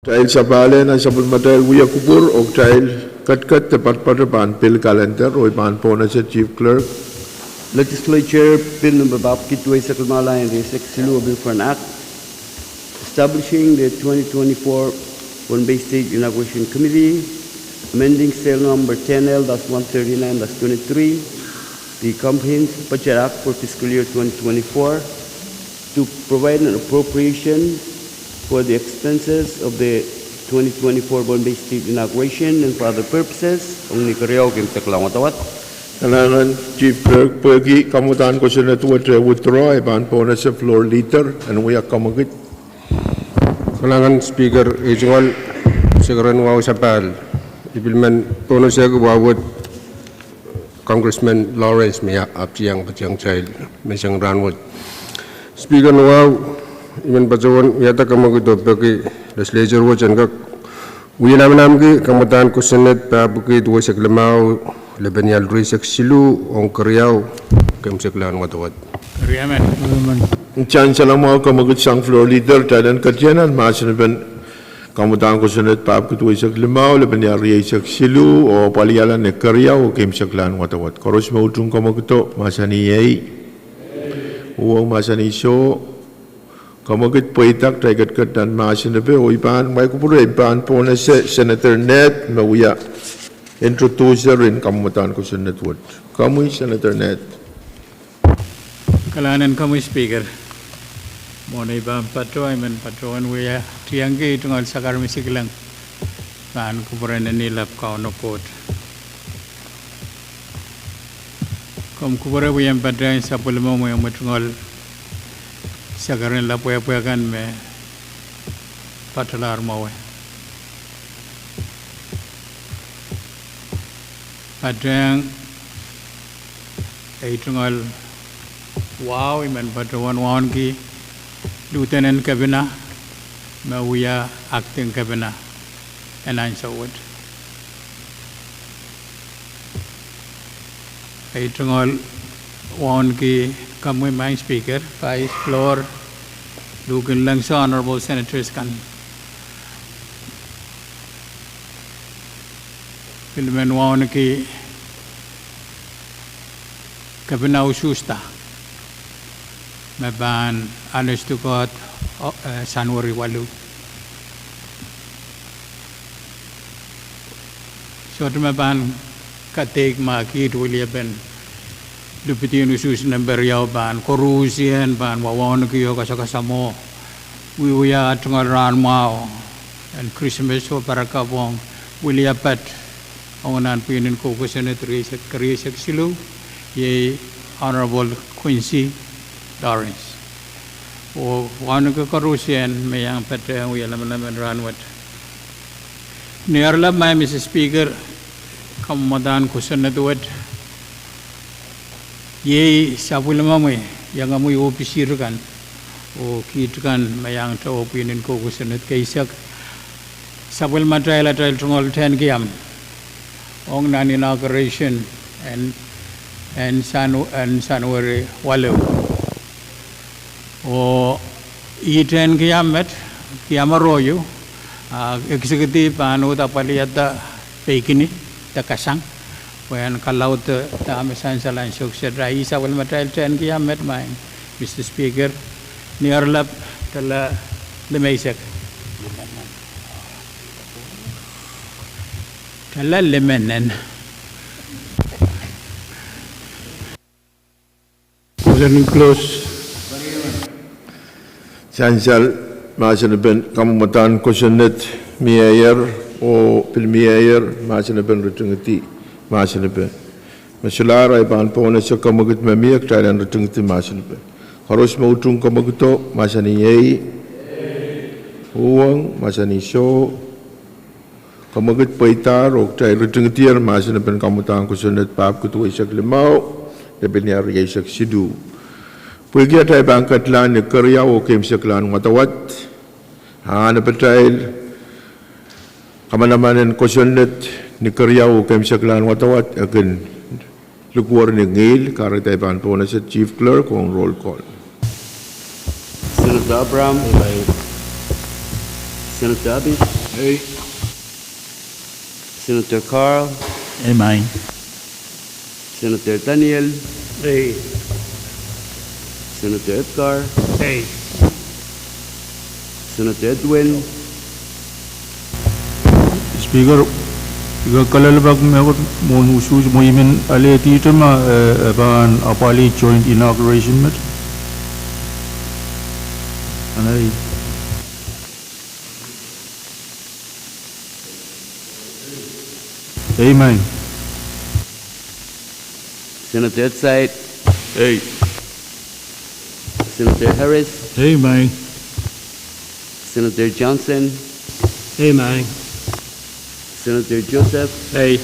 Kitail sapahl en sapwellimatail wia kupwur oh kitail ketiket de poatopoat pahn pil kalender oh I pahn pohnese Chief Clerk. Legislature Bill Number Bapkit Wesek Limau Lain Riesek Siluh, a Bill for an Act establishing the twenty twenty-four Pohnpei State Inauguration Committee, amending Serial Number ten L dash one thirty-nine dash twenty-three, the Comprehensive Budget Act for fiscal year twenty twenty-four, to provide an appropriation for the expenses of the twenty twenty-four Pohnpei State Inauguration and for other purposes. Ong ni keriau, keimwseklahn wadawad. Kalahngan Chief Clerk, pwehki kamwadahn kosonned wet withdraw, I pahn pohnese Floor Leader en wia kamwekid. Kalahngan Speaker, ei tungoal sekeren wahu sapahl. I pil men pohnese wahu wet Congressman Lawrence me ahpwtehn ketiong kitail menseng rahnwet. Speaker, ni wahu, I men patohwan wiahda kamwekid oh peki Legislature wet en kak wia namanamki kamwadahn kosonned Bapkit Wesek Limau, Lepenial Riesek Siluh ong keriau, keimwseklahn wadawad. Sansal mwahu kamwekid sang Floor Leader, kitail en ketiana mahsen en kamwadahn kosonned Bapkit Wesek Limau, Lepenial Riesek Siluh, oh paliala ni keriau, keimwseklahn wadawad. Koaros me utung kamwekido, mahsanih ei. Uhwong, mahsanih soh. Kamwekid pweida, kitail ketiket nan mahsen epe, oh I pahn, mwahu kupwure, I pahn pohnese Senator Ned me wia introducer en kamwadahn kosonned wet. Komwi Senator Ned. Kalahngan en komwi Speaker. Mwohn ei pahn patoh, I men patohwan wia tiengki ei tungoal sakar me sikilang pahn kupwuren ni lap Kauno Koht. Komw kupwure wia patehng sapwellimomwi, omw tungoal sakar en lapwehpwe kan me patalahr mwowe. Patehng ei tungoal wahu, I men patohwan wauneki Lieutenant Governor me wia Acting Governor en ansou wet. Ei tungoal wauneki komwi Madam Speaker, Vice, Floor, Luhk en Lengso, Honorable Senators kan. Pil men wauneki Kepina usuhsda me pahn anahne tuhkehdo, eh, Sanuari waluh. Sohte me pahn kadeik ma kiht weliepen lipidin usuhs nempe riau pahn koaruhsie pahn wawauneki oh kasakasa mwo wiewia tungoal rahn mwahu en Krismas oh parakapw ong wiliapat ong nan pwihn en kou kosonned rieisek, rieisek siluh, iei Honorable Quincy Lawrence. Oh wauneki koaruhsie me iang patehng wia lamalam en rahn wet. Ni ahr lap, Madam Speaker, kamwadahn kosonned wet iei sapwellimomwi, iangomwi oh pisir kan oh kiht kan me iang towe pwihn en kou kosonned keisek. Sapwellimatail atail tungoal tehnkiam ong nan inauguration en, en Sanu-, en Sanuari waluh. Oh ih tehnkiam met, kiamaro ieu, ah, executive pahn uhd apwalihada peikini de kasang pwehn kalaudehda me sansal ansou kiset. Ih sapwellimatail tehnkiam met, Madam Speaker, ni ahr lap, tala limeisek. Tala limenen. Sansal mahsenepen kamwadahn kosonned mieier, oh pil mieier mahsenepen ritingidi mahsenepe. Me solahr, I pahn pohnese kamwekid me mie, kitail en ritingidi mahsenepe. Koaros me utung kamwekido, mahsanih ei. Uhwong, mahsanih soh. Kamwekid pweidahr oh kitail ritingidier mahsenepen kamwadahn kosonned Bapkid weisek limau, Lepenia rieisek siluh. Pwehki atail pahn kedlahng ni keriau oh keimwseklahn wadawad, a ahnepe atail kamanaman en kosonned ni keriau oh keimwseklahn wadawad, e kin likwer ni ngihl, kahrehda I pahn pohnese Chief Clerk ong roll call. Senator Abraham. Senator Abis. Ei. Senator Carl. Ei, maing. Senator Daniel. Ei. Senator Edgar. Ei. Senator Edwin. Speaker, I kak kalelapak mehkot mwohn usuhs mwo I men ale dihte ma, eh, eh, pahn apwalih joint inauguration met. Anai. Ei, maing. Senator Edside. Ei. Senator Harris. Ei, maing. Senator Johnson. Ei, maing. Senator Joseph. Ei.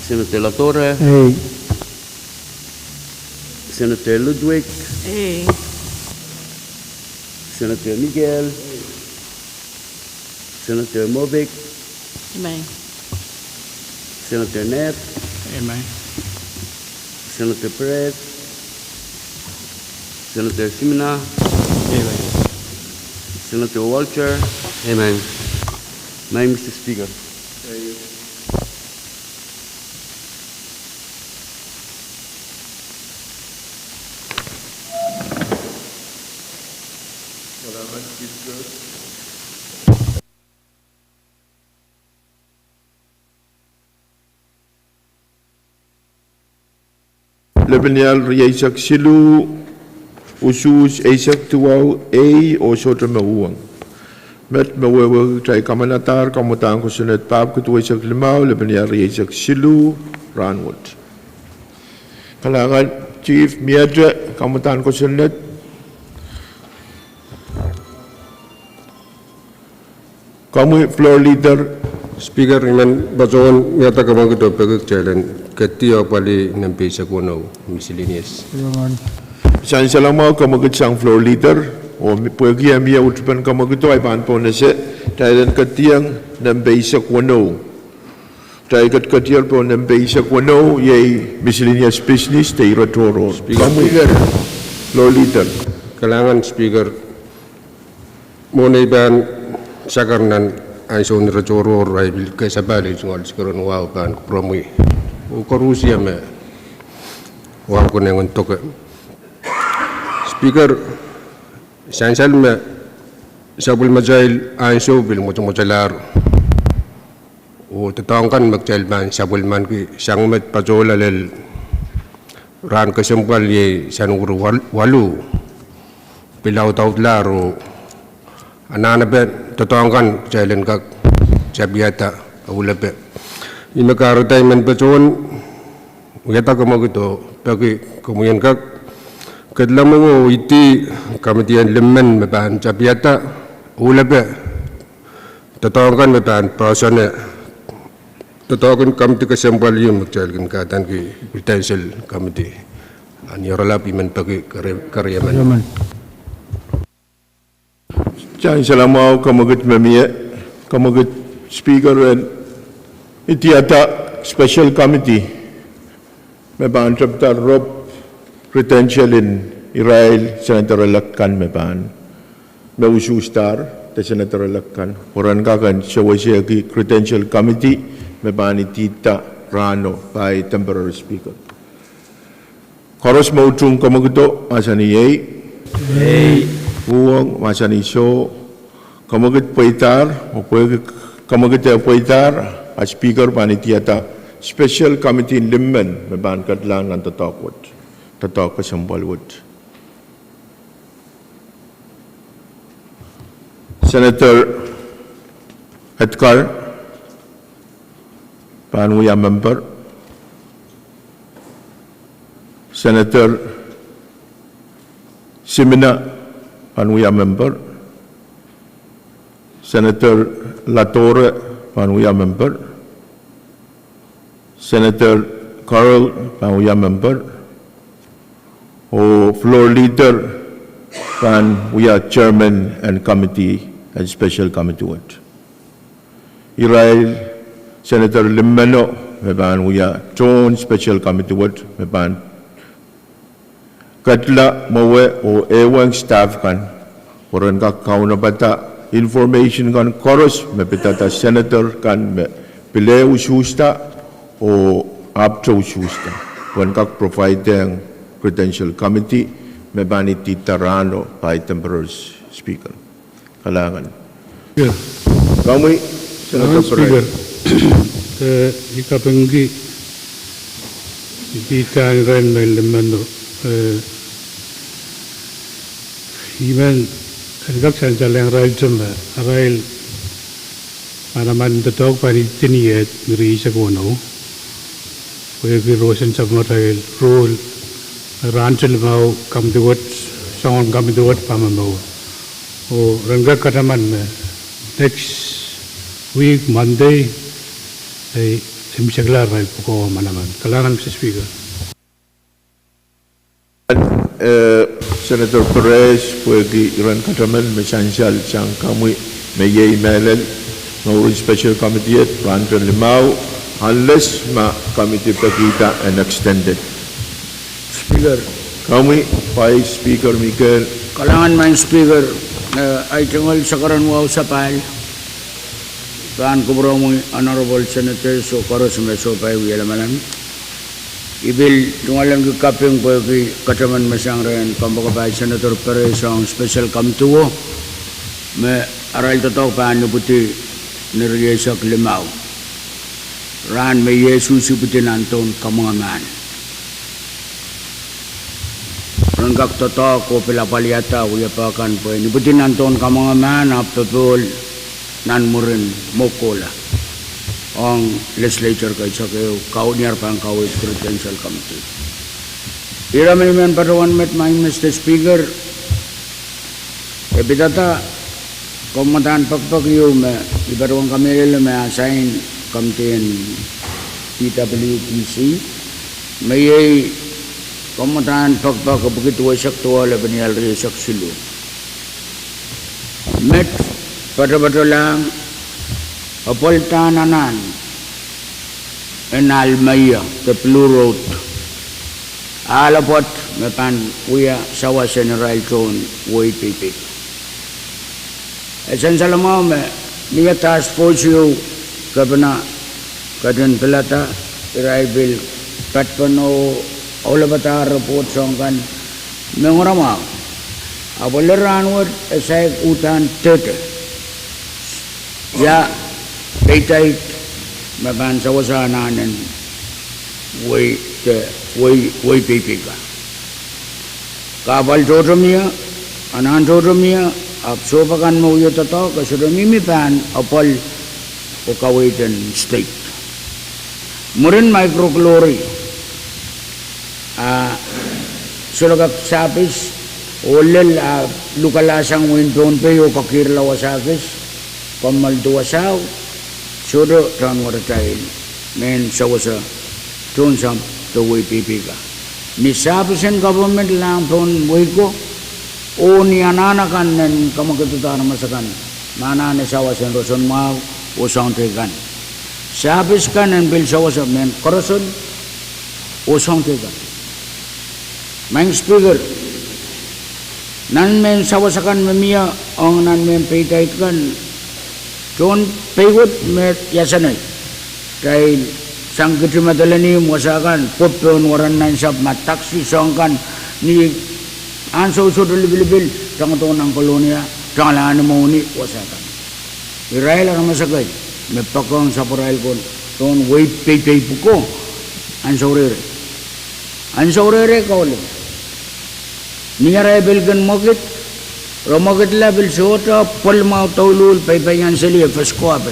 Senator Latorre. Ei. Senator Ludwig. Ei. Senator Miguel. Senator Movic. Ei, maing. Senator Ned. Ei, maing. Senator Perez. Senator Simina. Ei, maing. Senator Walter. Ei, maing. Maing, Mister Speaker. Lepenial rieisek siluh, usuhs eisek duwau, ei, oh sohte me uhwong. Met me wehwehki kitail kamanadahr kamwadahn kosonned pahpwiki duweisek limau, lepenial rieisek siluh, rahnwet. Kalahngan, Chief, miehte kamwadahn kosonned. Komwi Floor Leader. Speaker, I men patohwan wiahda kamwekid oh peki kitail en ketdi apwalih nempe eisek weneu, miscellaneous. Sansalamwahu kamwekid sang Floor Leader, oh pwehki e mie utupen kamwekido, I pahn pohnese, kitail en ketdiong nempe eisek weneu. Kitail ketiketier pohn nempe eisek weneu, iei miscellaneous business de ire tohrohr. Speaker. Komwi Floor Leader. Kalahngan Speaker. Mwohn ei pahn sakar nan ansoun ire tohrohr, I pil kesapahl ei tungoal sikeren wahu pahn kupwuromwi oh koarusie me wahu konehng en doke. Speaker, sansal me sapwellimatail ansou pil mwotomwotalahr oh doadoahk kan me kitail pahn sapwellimaniki sang met patohla lel rahn kesempwal, iei Sanuweri waluh, pil audaudlahr oh anahnepe doadoahk kan kitail en kak tapiada, ahulepe. Ih me kahrehda I men patohwan wiahda kamwekid oh peki komwi en kak kedla mwowe oh idi kamidi en limmen me pahn tapiada, ahulepe, doadoahk kan me pahn poahsoane doadoahk en kamidi kesempwal ieu me kitail kin kadaneki Presidential Committee. Ni oaralap I men peki keriemen. Sansalamwahu kamwekid me mie, kamwekid Speaker, en idiada special committee me pahn tepda rop credential en irail senator elect kan me pahn, me usuhsdahr de senator elect kan, pwe ren kak en sewesehki credential committee me pahn idida rahno, pai temporary Speaker. Koaros me utung kamwekido, mahsanih ei. Uhwong, mahsanih soh. Kamwekid pweidahr, oh pwehki kamwekid e pweidahr, a Speaker pahn idiada special committee en limmen me pahn kedlahng nan doadoahk wet, doadoahk kesempwal wet. Senator Edgar pahn wia memper. Senator Simina pahn wia memper. Senator Latorre pahn wia memper. Senator Carroll pahn wia memper. Oh Floor Leader pahn wia chairman en committee, en special committee wet. Irail senator limmeno me pahn wia tohn special committee wet me pahn kedla mwowe oh ehuong staff kan pwe ren kak kaunopada information kan koaros me pidada senator kan me pil usuhsda oh ahpwte usuhsda, pwe en kak provide-ehng credential committee me pahn idihda rahno pai temporary speaker. Kalahngan. Komwi Senator Perez. Eh, I kapingki, I kihda irail me limeno, eh, I men, en kak sansalehng irail me arail manaman doadoahk pahn idiniet ni rieisek weneu, pwehki roson sapwmatail rule, rahn te limau committee wet, soangen committee wet pahn momour. Oh ren kak kataman me next week Monday, eh, imwisekla irail pwukoa manaman. Kalahngan, Mister Speaker. Eh, Senator Perez, pwehki iren kataman me sansal sang komwi me iei mehlel, mouren special committee et rahn te limau, unless ma committee pekihda en extended. Speaker. Komwi Vice Speaker Mikel. Kalahngan, Maing Speaker, eh, ahi tungoal sakaradahn wahu sapahl, pahn kupwuromwi Honorable Senators oh koaros me sohpai wie lamalam. I pil tungoal en kaping pwehki kataman me sang rehn kompoakepahi Senator Perez ong special committee wo, me arail doadoahk pahn ipwidi ni rieisek limau, rahn me I ehsuhs ipwidi nan Dohn Kamwenge Mahn. Ren kak doadoahk oh pil apwalihada wiepe kan pwe en ipwidi nan Dohn Kamwenge Mahn ahpw popohl nan mwurin mwekid kohla ong legislature kaisek ehu, kaun iar pahn kaweid credential committee. Ira me I men patohwan met, Maing Mister Speaker, e pidada komwadahn pekipek ieu me I patohwan kamehlele me assign committee en P W D C, me iei komwadahn pekipek epwiki duweisek duwau lepin ial rieisek siluh. Met patopatolahng apwaldahr anahn en ahl meio de Blue Road, ahl apwoat me pahn wia sawas en irail tohn wehi peipeik. E sansalamwahu me mie task force ieu, Kepina ketin pilada, irail pil patpene oh lapadahr report soahng kan me ngoramwahu. Ahpw lel rahnwet e saik uhdahn dehde ia peidait me pahn sawasa anahn en wehi, wehi peipeik. Kahpwal tohto mie, anahn tohto mie, ahpw sohpa kan me wie doadoahk e sohte mihmi pahn apwal oh kaweid en state. Mwurin microclorine a sohte kak sahpis oh lel a lukalahsang wehin Pohnpei oh kakeirla wasa kis, kommoal de wasao, sohte tohn weratail mehn sawasa tohn sampah de wehi peipeik. Ni sahpis en government lahng pohn wehi ko, oh ni anahn akan en kamwekidada aramas akan me anahne sawas en roson mwahu oh soahng teikan, sahpis kan en pil sawasa mehn koaroson oh soahng teikan. Maing Speaker, nan mehn sawas akan me mie ong nan mehn peidait kan, tohn pei wet me iasanei, kitail sang kitimedeleni wasa kan, pwe pohn weren nansapw ma taksi soahng kan, ni ansou sohte lipilipil, tangodohng nan Kolonia, tangalahng ni mwohni wasa kan. Irail aramas ekei me poakohng sapwarail ko pohn wehi peipeik pwuko, ansou rehrail, ansou rehrail kaulin. Ni arail pil kin mwekid, re mwekidla pil sohte pwehl mwahu douluhl, peipeian seli e fes koape,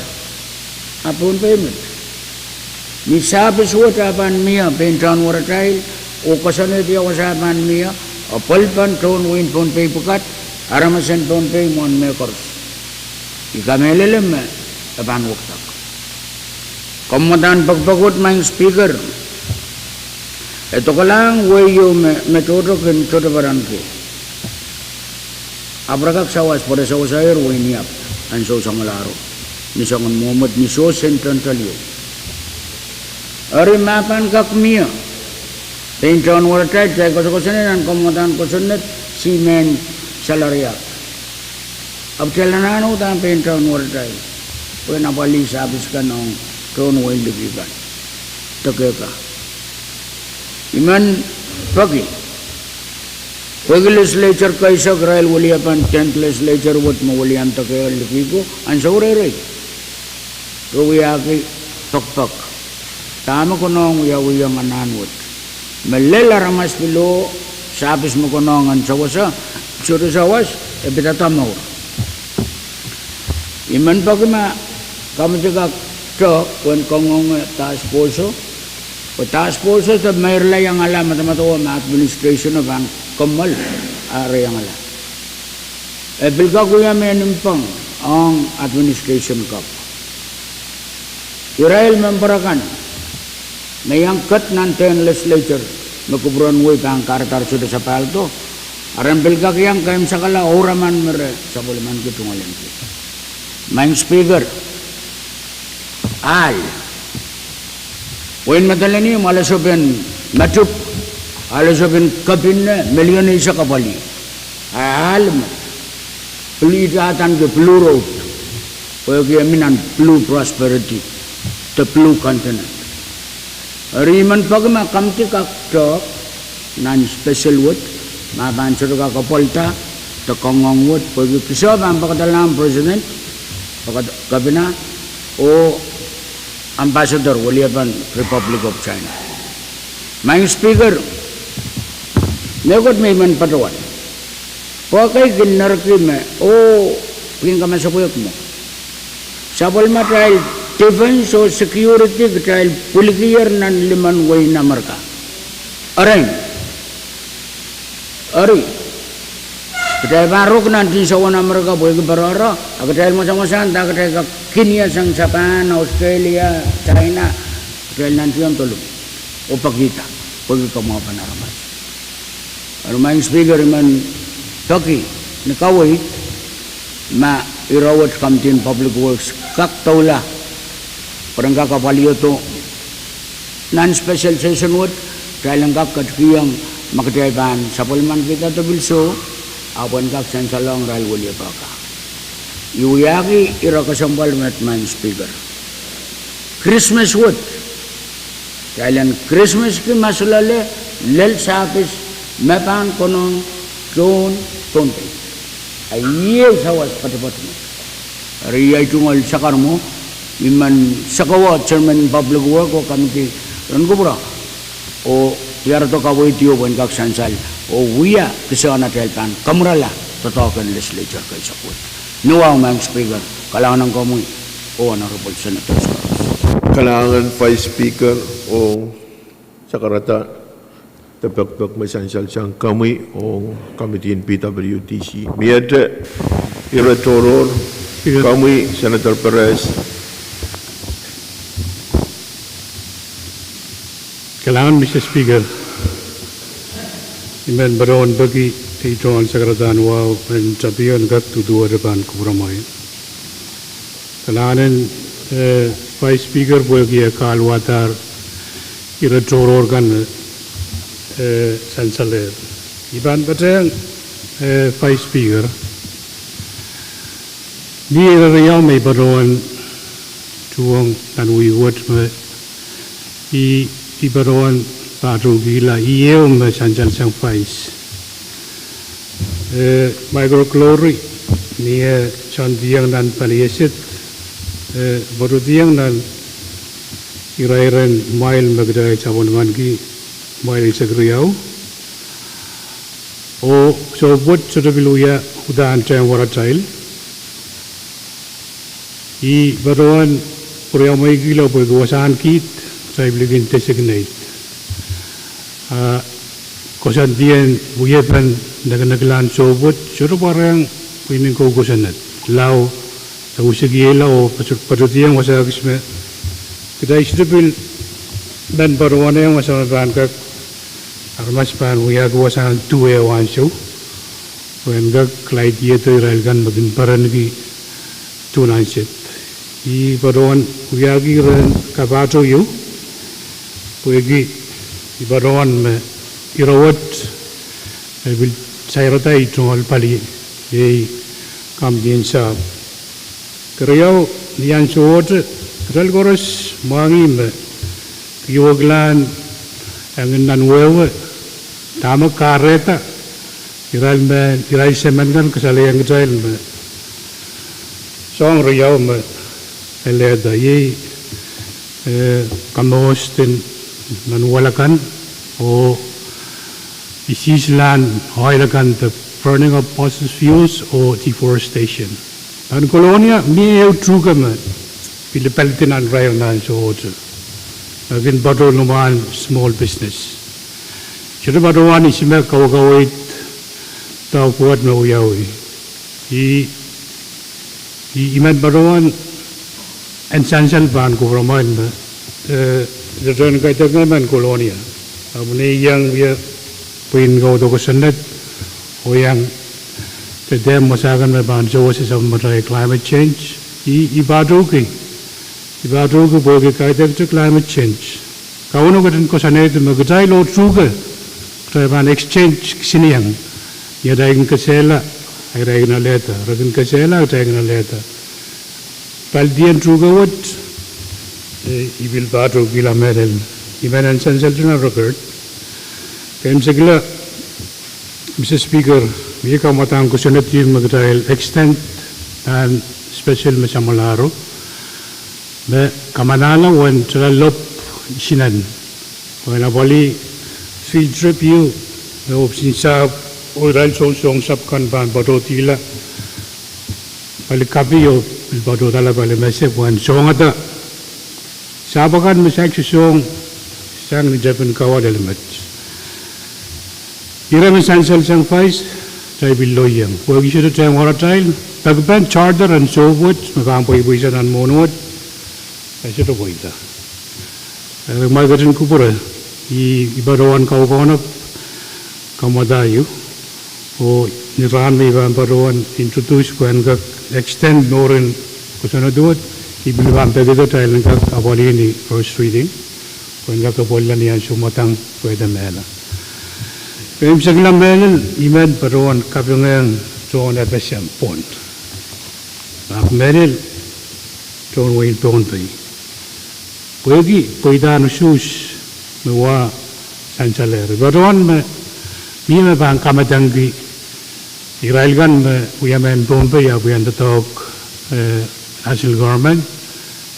a Pohnpei met. Ni sahpis wet a pahn mie pein tohn weratail, oh koasoanehdi wasa pahn mie, apwal pahn tohn wehin Pohnpei pwukat, aramas en Pohnpei mwohn mehkoaros. I kamehlele me e pahn wekidek. Komwadahn pekipek wet, Maing Speaker, e dokelahng wehi ieu me, me tohto kin tohto perenki, ahpw re kak sawas pwe re sawasair wehin Iap ansou samwalahro, ni soangen mwomwed ni soh sentential ieu. Eri ma pahn kak mie pein tohn weratail, kitail koasokoasoanehdi nan komwadahn kosonned, si mehn salary act. Ahpw kitail anahne udahn pein tohn weratail, pwehn apwalih sahpis kan ong tohn wehin liki kan. Deke ka. I men peki, pwehki legislature keisek, irail weliapan tenth legislature wet me welian deke liki ko, ansou reirei re wiahki pekpek, dahme konehng wiawihong anahn wet. Me lel aramas pil oh sahpis me konehng en sewese, sohte sawas, e pidada mour. I men peki ma committee kak tehk pwehn kangoange task force-o, pwe task force-o de meirla iangala, madamadau me administration-o pahn kommoal, a re iangala. E pil kak wia mehn mpeng ong administration kak. Irail member akan me iang ket nan dehn legislature me kupwuren wehi pahn kahrehda re sohte sapahldo, a re pil kak iang keimwsakala ouraman me re sapwellimaniki tungoal en kihda. Maing Speaker, ahl, wehin Madolenihmw, alesopen Matup, alesopen Kepina, melion eisek apwalih. A ahl me pil ihte adaneki Blue Road, pwehki e mi nan Blue Prosperity, the Blue Continent. Eri I men peki ma committee kak tehk nan special wet, ma pahn sohte kak apwalda de kangoang wet, pwehki kisehn pahn pekidalahng President, pekid-, Kepina, oh Ambassador weliapan Republic of China. Maing Speaker, mehkot me I men patohwan, pwe ekei kin nerki me, oh, pwihn kamasepwehk mwo, sapwellimatail defence oh security kitail pwilikier nan limen wehin Amerika. Erein, eri, kitail pahn ruk nan tinsouwen Amerika pwehki perehro, a kitail mwasamwasahn dah kitail kak kin ie sang Japan, Australia, China, kitail nantihong dolung oh pekihda pwehki kamwahupen aramas. Eri Maing Speaker, I men peki ni kaweid ma ire wet Committee on Public Works kak doula pwe ren kak apwalihdo nan special session wet, kitail en kak ketikihong ma kitail pahn sapwellimanikihda de pil soh, ahpw en kak sansalohng irail weliepek akan. I wiahki ire kesempwal met, Maing Speaker. Krismas wet, kitail en Krismaski ma siloale lel sahpis me pahn konehng tohn Pohnpei. A iei sawas poatopoat me, eri I tungoal sakarmwo, I men sakawa Chairman Public Work oh committee ren kupwuromwi oh diaredo kaweid ieu pwehn kak sansal oh wia kisehn atail pahn kamwurala doadoahk en legislature keisek wet. Ni wahu, Maing Speaker, kalahngan ong komwi oh Honorable Senators koaros. Kalahngan Vice Speaker oh sakarada de pekipek me sansal sang komwi ong Committee en P W D C. Miehte ire tohrohr, komwi Senator Perez. Kalahngan Mister Speaker, I men patohwan peki ei tohn sakaradahn wahu en tapio en kak duduwehte pahn kupwuromwi. Kalahngan en, eh, Vice Speaker pwehki e kahluwadahr ire tohrohr kan, eh, sansalehr. I pahn patehng, eh, Vice Speaker, mie ire riau me I patohwan tuhwong nan wihk wet me I, I patohwan pahtoukihla, ieu me sansal sang Vice. Eh, microclori, ni eh soandiong nan palieset, eh, patohdiong nan irairen mwail me kitail sapwellimaniki, mwail eisek riau. Oh sohp wet sohte pil wia udahn tehn weratail. I patohwan pwuriamweikihla pwehki wasahn kiht, kitail pil kin designate. A koasoandien wiepen nekineklahn sohp wet sohte pwarehiong pwihn en kou kosonned. Lao e usekiehla oh patohdiong wasa kis me kitail sohte pil men patohwanehng wasa me pahn kak, aramas pahn wiahki wasahn duwe oh ansou pwehn kak kalaidehdo irail kan me kin perenki duwen ansou. I patohwan wiahki ire kapahtou ieu pwehki I patohwan me ire wet me pil sairada ei tungoal pali, iei Komw kin sahpw. Keriau, ni ansouohte, kitail koaros mwahngih me keieu kilang, e ngehn nan wehwe, dahme kahrehda irail me, irail semen kan kasalehiong kitail me soahng riau me elehda, iei, eh, kamoust en nan wehi kan, oh isihsilahn oil kan, the burning of fossil fuels oh deforestation. Nan Kolonia, mie ehu tuhke me pil palidi nan irair nan ansouohte. E kin patohwan small business. Sohte patohwan ihs me kaukaweid doadoahk wet me wiawi. I, i, I men patohwan en sansal pahn kupwuramwail me, eh, ire tohn kaidehk ngehi men Kolonia. Ahpw ni I iang wia pwihn kaudo kosonned, oh iang dehdehng wasa kan me pahn sewese sapwellimatail climate change. I, I patohki, I patohki pwehki kaidehkte climate change. Kauno ketin koasoanehdi me kitail oh tuhke, kitail pahn exchange kisinieng. Ni atail kin kesehla, irail kin alehda. Re kin kesehla, kitail kin alehda. Palidien tuhke wet, eh, I pil patohkihla mehlel. I men en sansalehda nan record. Keimwseklahng, Mister Speaker, mie kamwadang kosonned me kitail extend nan special me samwalahro, me kamanahla uwen tala lop isinen, pwe en apwalih field trip ieu, me ohpis en sahpw, oh irail soansoang sahpw kan pahn patohdihla pali kapi oh pil patohdahla pali mese pwehn songada sahpw akan me saik sosohng sang ni tepin kawa lel met. Ire me sansal sang Vice, kitail pil loieng. Pwehki sohte tehn waratail, peki pahn charter en sohp wet, me pahn pweipweisa nan mwohn wet, e sohte pweida. Eri ma I ketin kupwure, I, I patohwan kaukaunop kamwadang ieu. Oh ni rahn me I pahn patohwan introduce pwehn kak extend mwurin kosonned wet, I pil pahn pekida kitail en kak apwalih ni first reading, pwehn kak apwalih ni ansou mwadang pwehda mehla. Keimwseklahng mehlel, I men patohwan kapingehng tohn FSM pwon, ahpw mehlel tohn wehin Pohnpei, pwehki pweidahn usuhs me wa sansalehr. I patohwan me mie me pahn kamedengki irail kan me wia mehn Pohnpei ahpw wia doadoahk, eh, national government,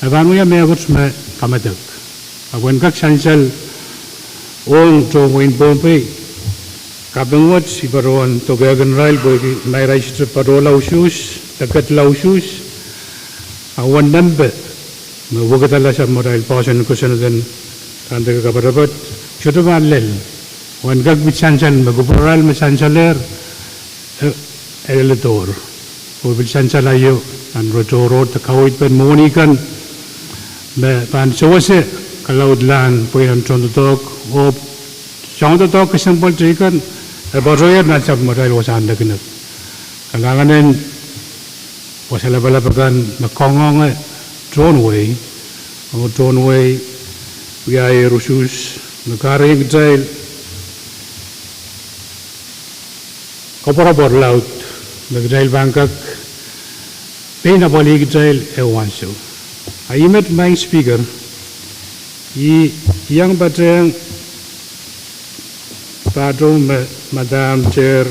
e pahn wia mehkot me kamedek. Ahpw en kak sansal ong tohn wehin Pohnpei, kaping wet I patohwan dokehkin irail pwehki ma irail sohte patohla usuhs, dekadla usuhs, a uwen nempe me wekidala sapwellimatail poahsoan kosonned en rahnwet en kapatapat, sohte pahn lel. Uwen kak pil sansal me kupwurarail me sansalehr, eh, e leledohr. Oh pil sansal aio, nan re tohrohr de kaweid pen mwohni kan me pahn sewese kalaudlahn pweinen tohndoadoahk, oh soangen doadoahk kesempwal teikan, e patohier nan sapwellimatail wasahn nekinek. Kalahngan en wasa lapalap akan me kangoange tohn wehi, oh tohn wehi wiahier usuhs, me kahrehiong kitail koapworopwor laud, me kitail pahn kak pein apwalih kitail ehu ansou. A I met, Madam Speaker, I iang patehng pahtou me Madam Chair,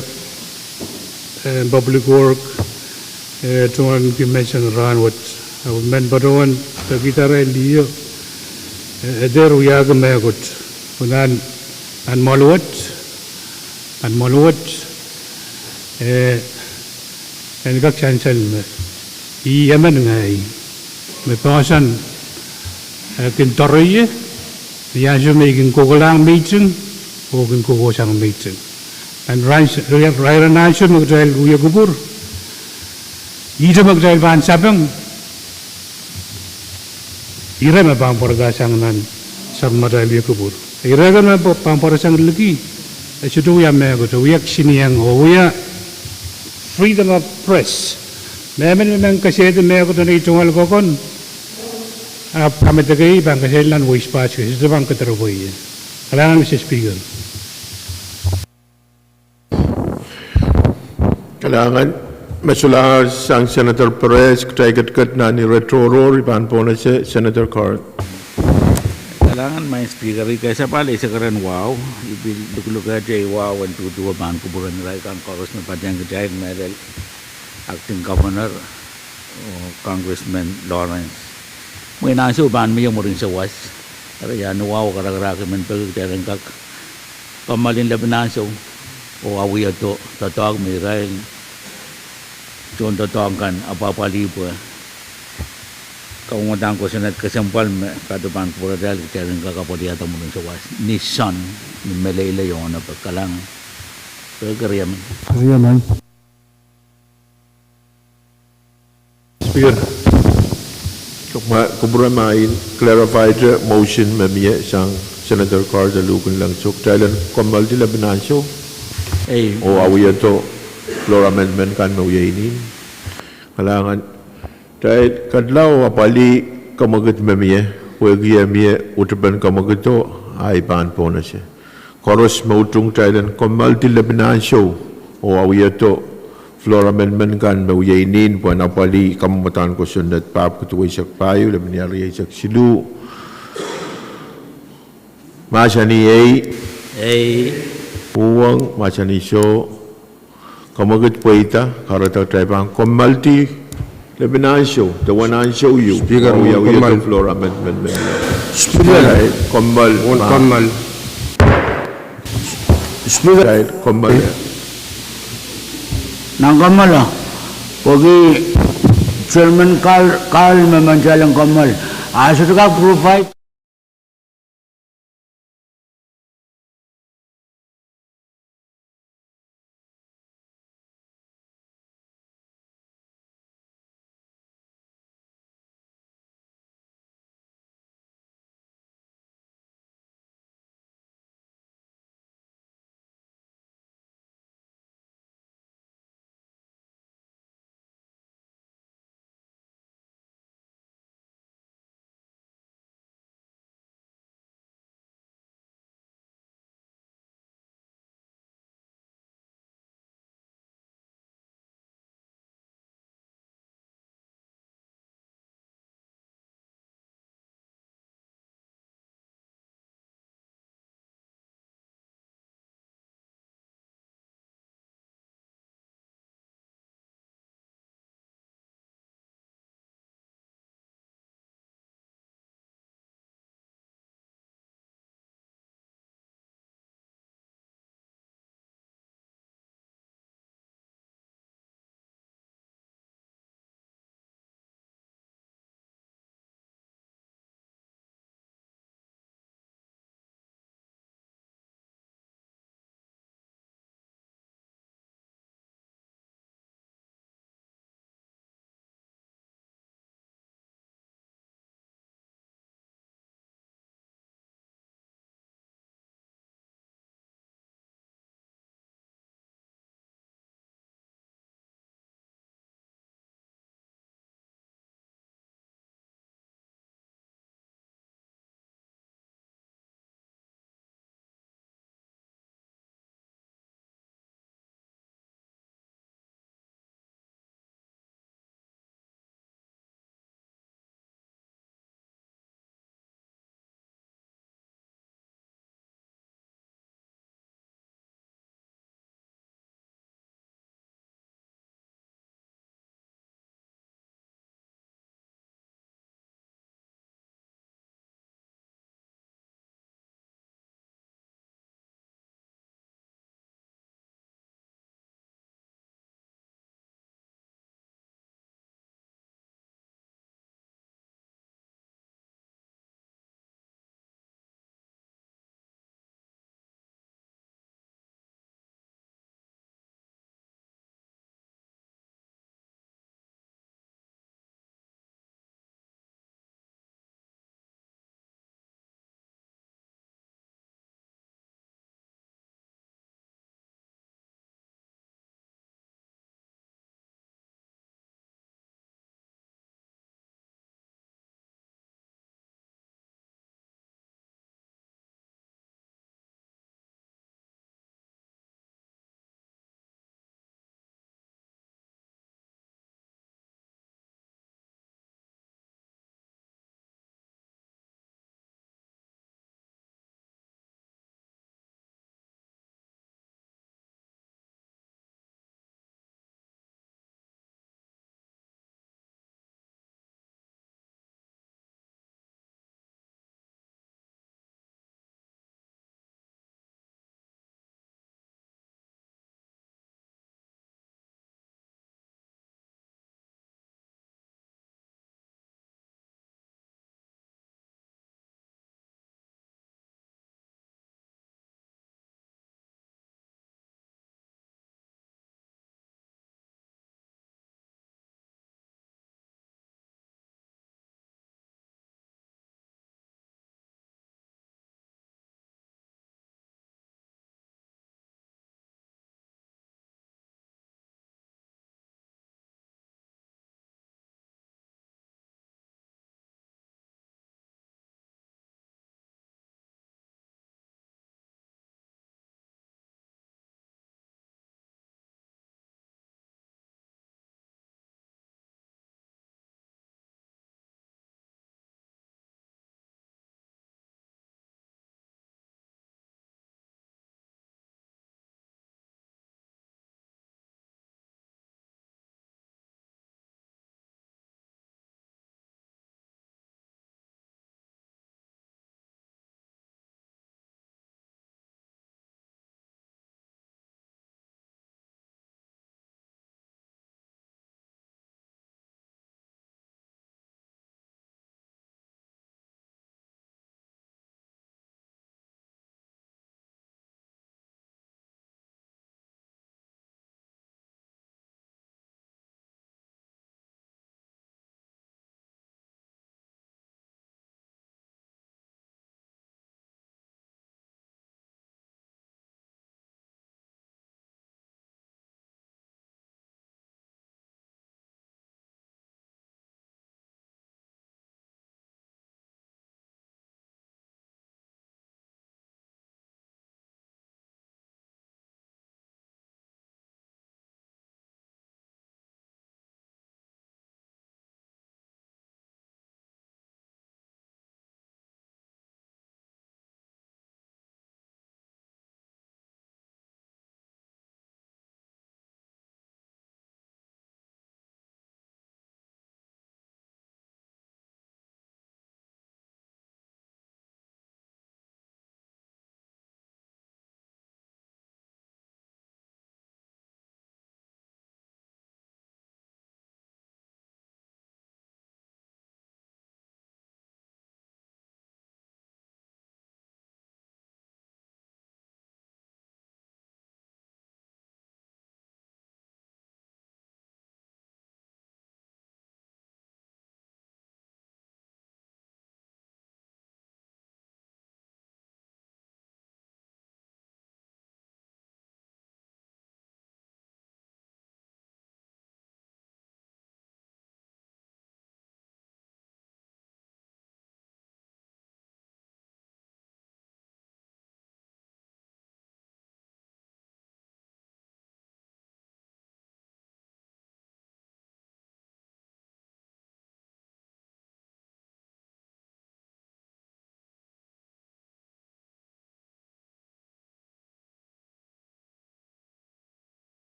eh, Public Work, eh, Tohn Kimenseng rahn wet, ahpw I men patohwan pekihda irail liho, eh, e dehr wiahki mehkot, oh nan, nan mwahl wet, nan mwahl wet, eh, en kak sansal me I emen ngehi me poahsoan, eh, kin doareie ni ansou me I kin kohkohlahng mihting oh kin kohkohsang mihting. Nan rahn, irair en ansou me kitail wia kupwur, ihte me kitail pahn sapeng, ire me pahn pwarada sang nan sapwellimatail wia kupwur. Ire kan me pahn pwarasang liki, e sohte wia mehkot, e wia kisinieng oh wia freedom of press. Mehmen me men kesehdi mehkot nan ei tungoal koakon, ahpw kamedekei pahn kesehla nan weispaske, sohte pahn kederepwe ie. Kalahngan, Mister Speaker. Kalahngan. Me solahr sang Senator Perez, kitail ketiket nan ire tohrohr, I pahn pohnese Senator Card. Kalahngan Madam Speaker, I kesempwal eisek rehn wahu, I pil luhkluhkehte wahu en duhduwe pahn kupwuren irail kan koaros me patehng kitail, mehlel Acting Governor, oh, Congressman Lawrence. Mwein ansou pahn mie mwurin sawas. Eri ia ni wahu karakarahk I men peki kitail en kak kommoal ni lepin ansou oh awihdo doadoahk me irail tohndoadoahk kan apwapwalih pwe kamwadang kosonned kesempwal me patohwan pwuratail kitail en kak apwalihada mwurin sawas ni soahng ni meleilei oh nopek. Kalahngan. Peki riemen. Riemen. Speaker, ma kupwure, ma I clarify-te motion me mie sang Senator Card, luhk en leng soh, kitail en kommoaldi lepin ansou oh awihdo floor amendment kan me wie inin. Kalahngan. Kitail ketlahng oh apwalih kemwekid me mie, pwehki e mie utupen kemwekido, I pahn pohnese koaros me utung kitail en kommoaldi lepin ansou oh awihdo floor amendment kan me wie inin pwehn apwalih kamwadang kosonned pahpwiki duweisek pahieu, lepin rieisek siluh. Mahsanih ei? Ei. Uhwong, mahsanih soh. Kemwekid pweida, kahrehda kitail pahn kommoaldi lepin ansou, dewen ansou ieu, Speaker, oh awihdo floor amendment men. Speaker, kitail kommoal, kommoal. Speaker, kitail kommoal. Nan kommoal, pwehki Chairman Carl, Carl me men kitail en kommoal. A sohte kak provide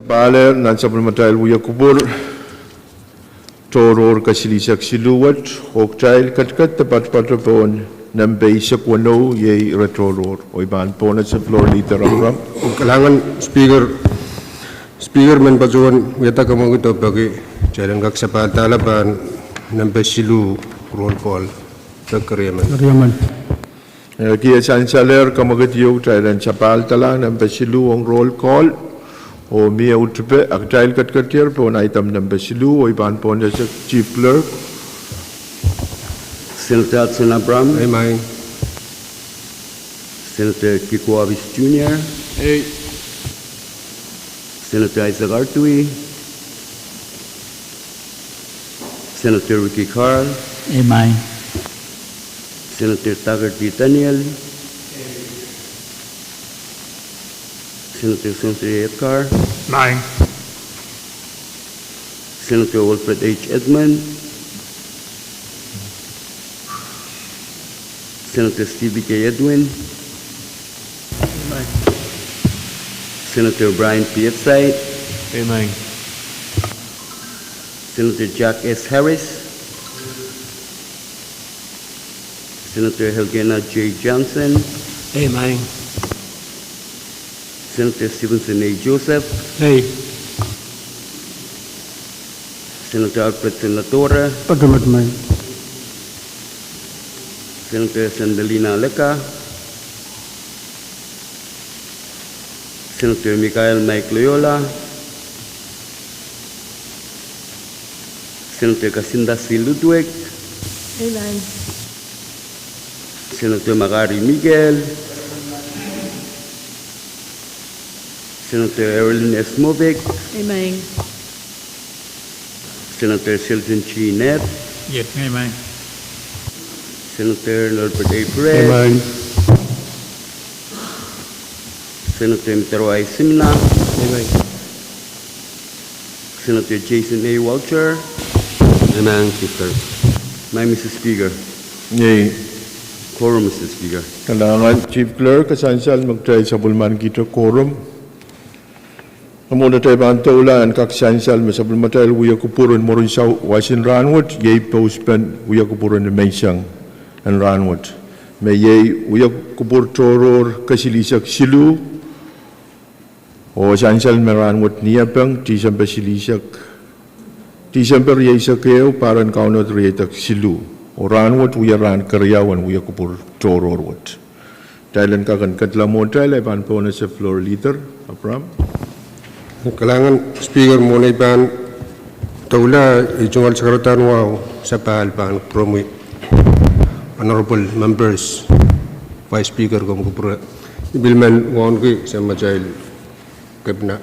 Pahlehr nan sapwellimatail wia kupwur tohrohr kesilisek siluh wet, oh kitail ketiket de poatopoat pohn nempe eisek weneu, iei ire tohrohr. Oh I pahn pohnese Floor Leader Abraham. Kalahngan Speaker, Speaker men patohwan wiahda kamwekid oh peki kitail en kak sapahl dahla pahn nempe siluh roll call. Peki riemen. Riemen. Eh, kie sansalehr kamwekid ieu kitail en sapahl dahla nempe siluh ong roll call. Oh mie utupe, a kitail ketiketier pohn item nempe siluh, oh I pahn pohnese Chief Clerk. Senator Hudson Abraham. Amen. Senator Kiko Abis Junior. Ei. Senator Isaac Artui. Senator Ricky Carl. Amen. Senator Tucker D. Daniel. Senator Spencer Edgar. Amen. Senator Wilfred H. Edmund. Senator Stevie K. Edwin. Amen. Senator Brian P. Whiteside. Amen. Senator Jack S. Harris. Senator Elkena J. Johnson. Amen. Senator Stevenson A. Joseph. Ei. Senator Alfred Senatore. Peki riemen. Senator Sandalina Aleka. Senator Michael Mike Loyola. Senator Kasinda C. Ludwig. Amen. Senator Makari Miguel. Senator Erilyn S. Movic. Amen. Senator Sheldon G. Nett. Yet, amen. Senator Norbert A. Pret. Amen. Senator Mitero I. Simina. Amen. Senator Jason A. Walter. Amen, Chief Clerk. Amen, Mister Speaker. Ei. Quorum, Mister Speaker. Kalahngan Chief Clerk, e sansal me kitail sapwellimanikihte quorum. Mwohn atail pahn doula, en kak sansal me sapwellimatail wia kupwur en mwurin sawas en rahnwet, iei pouspen wia kupwur en menseng en rahnwet, me iei wia kupwur tohrohr kesilisek siluh, oh sansal me rahnwet Niepeng, Tisempe silihsek, Tisempe rieisek ehu, pahr en Kaunod rieisek siluh. Oh rahnwet wia rahn keriau en wia kupwur tohrohr wet. Kitail en kak en ketla mwohtail, I pahn pohnese Floor Leader Abraham. Kalahngan Speaker, mwohn ei pahn doula, I tungoal sakaradahn wahu sapahl pahn pwuromwi Honorable Members, Vice Speaker, komw kupwure. I pil men wauneki samatail Kepina,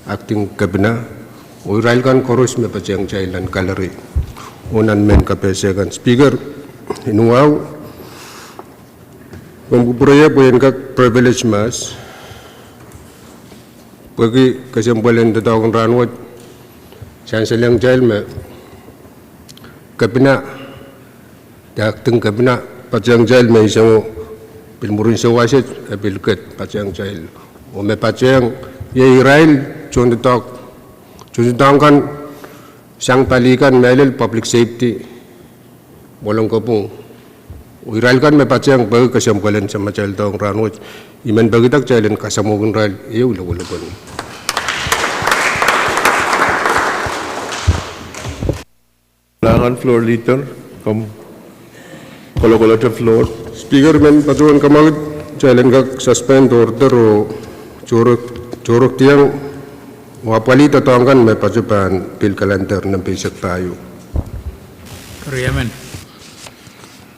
Acting Kepina, oh irail kan koaros me patehng kitail nan gallery oh nan mehn kapehse kan. Speaker, ni wahu, komw kupwure ie pwe en kak privilege mahs pwehki kesempwal en doadoahk en rahnwet sansalehng kitail me Kepina, de Acting Kepina, patehng kitail me isengo pil mwurin sawas et, e pil ket patehng kitail. Oh me patehng iei irail tohndoadoahk, tohndoadoahk kan sang pali kan mehlel, Public Safety, Mwoalen Kopwung. Oh irail kan me patehng pwehki kesempwal en samatail doadoahk en rahnwet. I men pekida kitail en kasamwohkin irail ehu lopwolopwon. Kalahngan Floor Leader, komw kolokolete floor. Speaker, I men patohwan kamwekid kitail en kak suspend order oh tohrohr, tohrohr diong oh apwalih doadoahk kan me patohwan pil calendar nempe eisek pahieu. Riemen.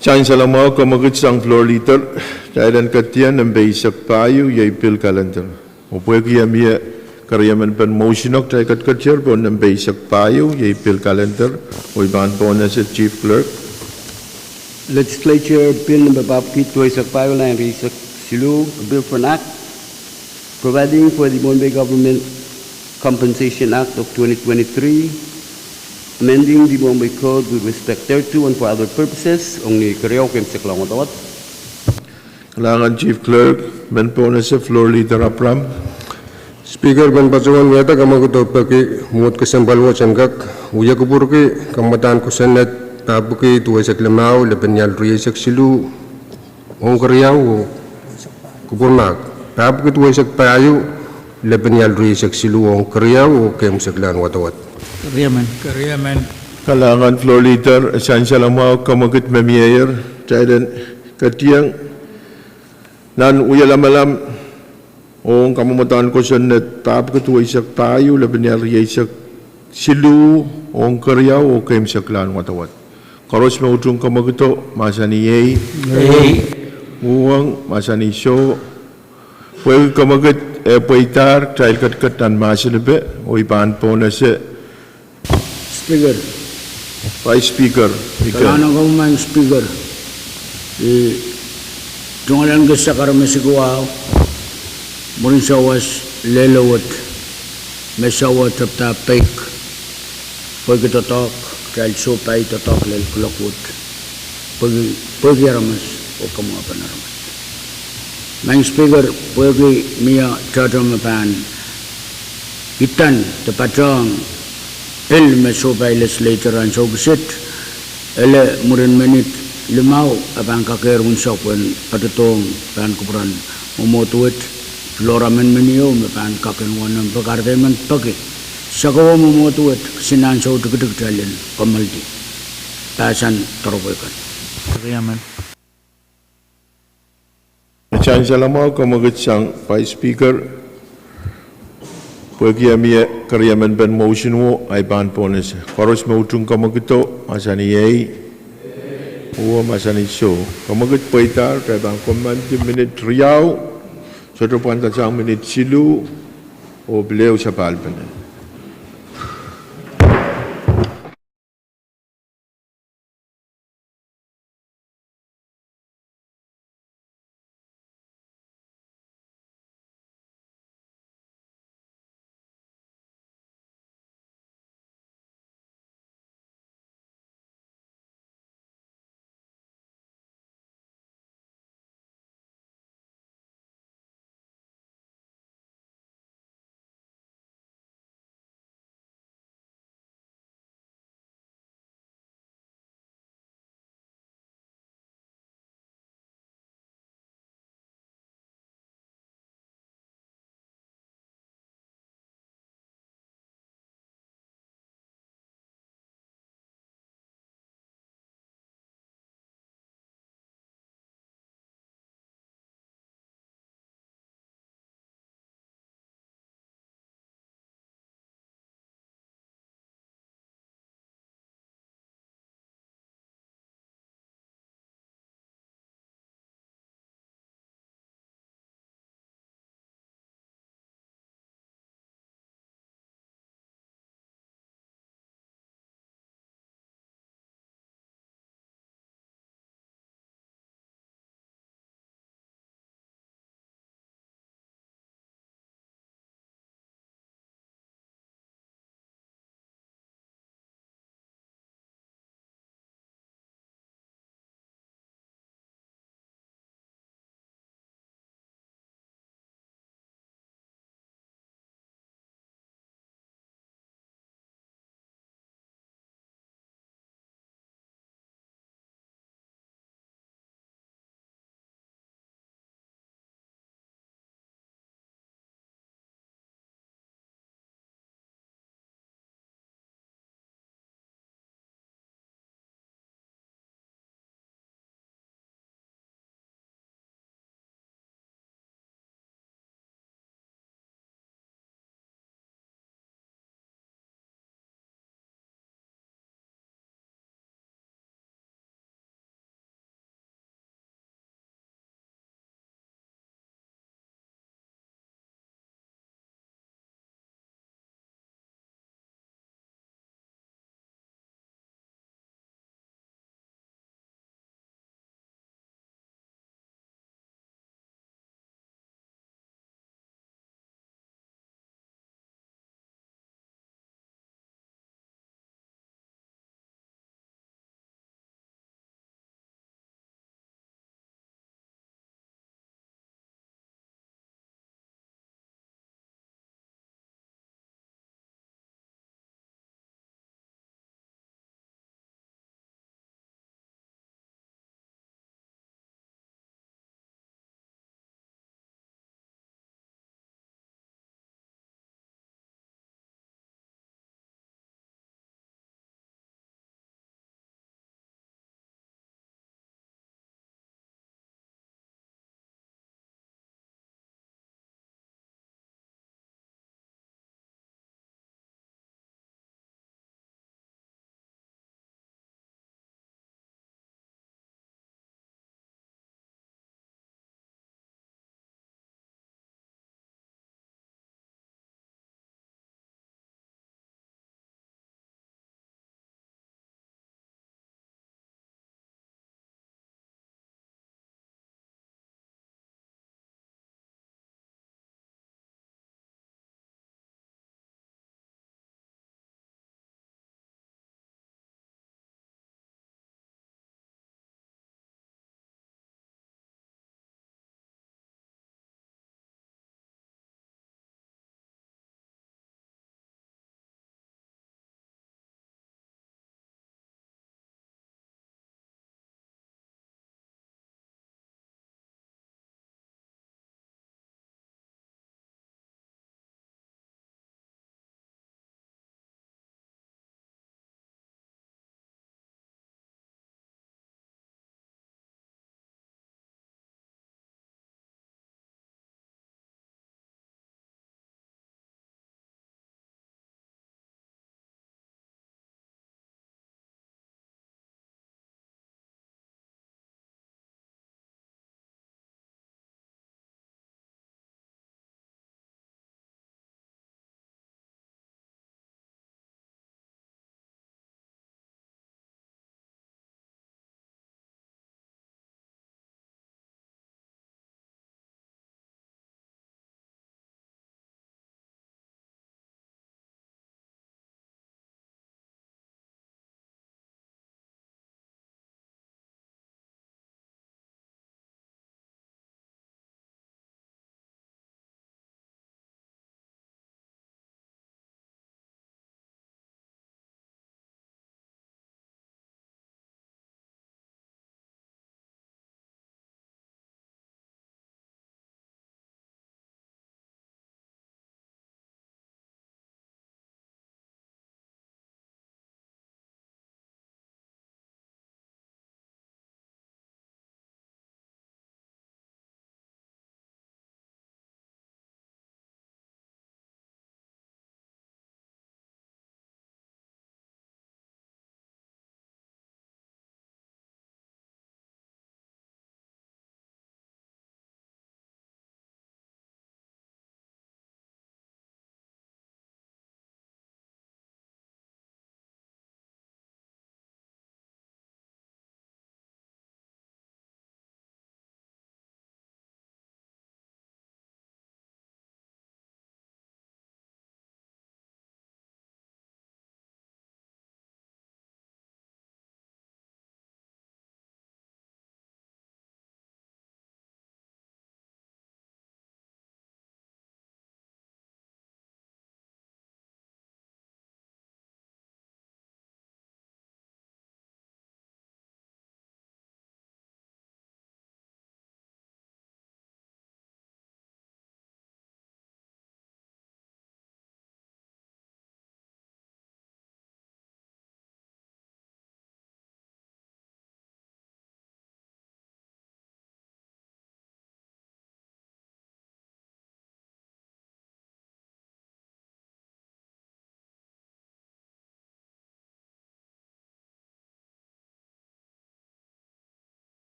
Sansal mwahu kamwekid sang Floor Leader, kitail en ketieng nempe eisek pahieu, iei pil calendar. Oh pwehki e mie keriemen pen motion o, kitail ketiketier pohn nempe eisek pahieu, iei pil calendar, oh I pahn pohnese Chief Clerk. Legislature Bill nempe pahpwiki duweisek pahieu, lain rieisek siluh, a bill for an act providing for the Pohnpei Government Compensation Act of twenty twenty-three, amending the Pohnpei Code with respect thereto and for other purposes, ong ni keriau keimwseklahng wadawad. Kalahngan Chief Clerk, men pohnese Floor Leader Abraham. Speaker, men patohwan wiahda kamwekid oh peki mwuhd kesempwal wet en kak wia kupwurki kamwadahn kosonned pahpwiki duweisek limau, lepin ial rieisek siluh, ong keriau oh, kupwur mahk, pahpwiki duweisek pahieu, lepin ial rieisek siluh ong keriau oh keimwseklahn wadawad. Kalahngan Floor Leader, e sansal mwahu kamwekid me mieier, kitail en ketieng nan wialamalam ong kamwadahn kosonned pahpwiki duweisek pahieu, lepin ial rieisek siluh, ong keriau oh keimwseklahn wadawad. Koaros me utung kamwekido, mahsanih ei. Uhwong, mahsanih soh. Pwehki kamwekid e pweidahr, kitail ketiket nan mahsanipe, oh I pahn pohnese. Speaker. Vice Speaker. Kalahngan komwi Madam Speaker. I tungoalenki sakaramen siku ahu, mwurin sawas lel wet, me sawas tepda peik, pwehki doadoahk, kitail sohpai doadoahk lel kuloak wet, pwehki, pwehki aramas oh kamwahupen aramas. Madam Speaker, pwehki mie tohto me pahn idan de patohng pil me sohpai legislature ansou kiset, ele mwurin minit limau e pahn kakehr unsek pwehn patohdohng pahn kupwuren mwomwohd wet, floor amendment ieu me pahn kak en wahn pakairda men peki sakau mwomwohd wet, kisin ansou tikitik kitail en kommoaldi pahsan doaropwe kan. E sansal mwahu kamwekid sang Vice Speaker, pwehki e mie keriemen pen motion wo, I pahn pohnese. Koaros me utung kamwekido, mahsanih ei. Uhwong, mahsanih soh. Kamwekid pweidahr, kitail pahn kommoaldi minit riau, sohte pwandasang minit siluh, oh pil ehu sapahl pene.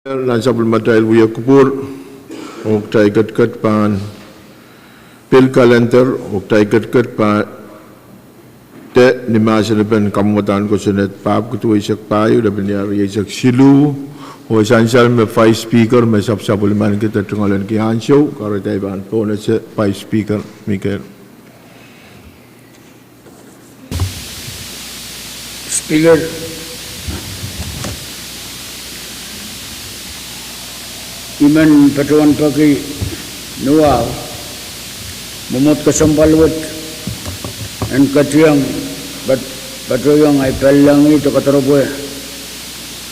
Nan sapwellimatail wia kupwur, oh kitail ketiket pahn pil kalender, oh kitail ketiket pahn de ni mahsen en kamwadahn kosonned, pahpwiki duweisek pahieu, lepin rieisek siluh, oh sansal me Vice Speaker me sapwellimanikihda tungoalenki ansou, kahrehda I pahn pohnese Vice Speaker Mikel. Speaker, I men patohwan peki ni wahu, mwomwohd kesempwal wet en ketiong, pat-, patohiong ahi pellengih de kadaropwe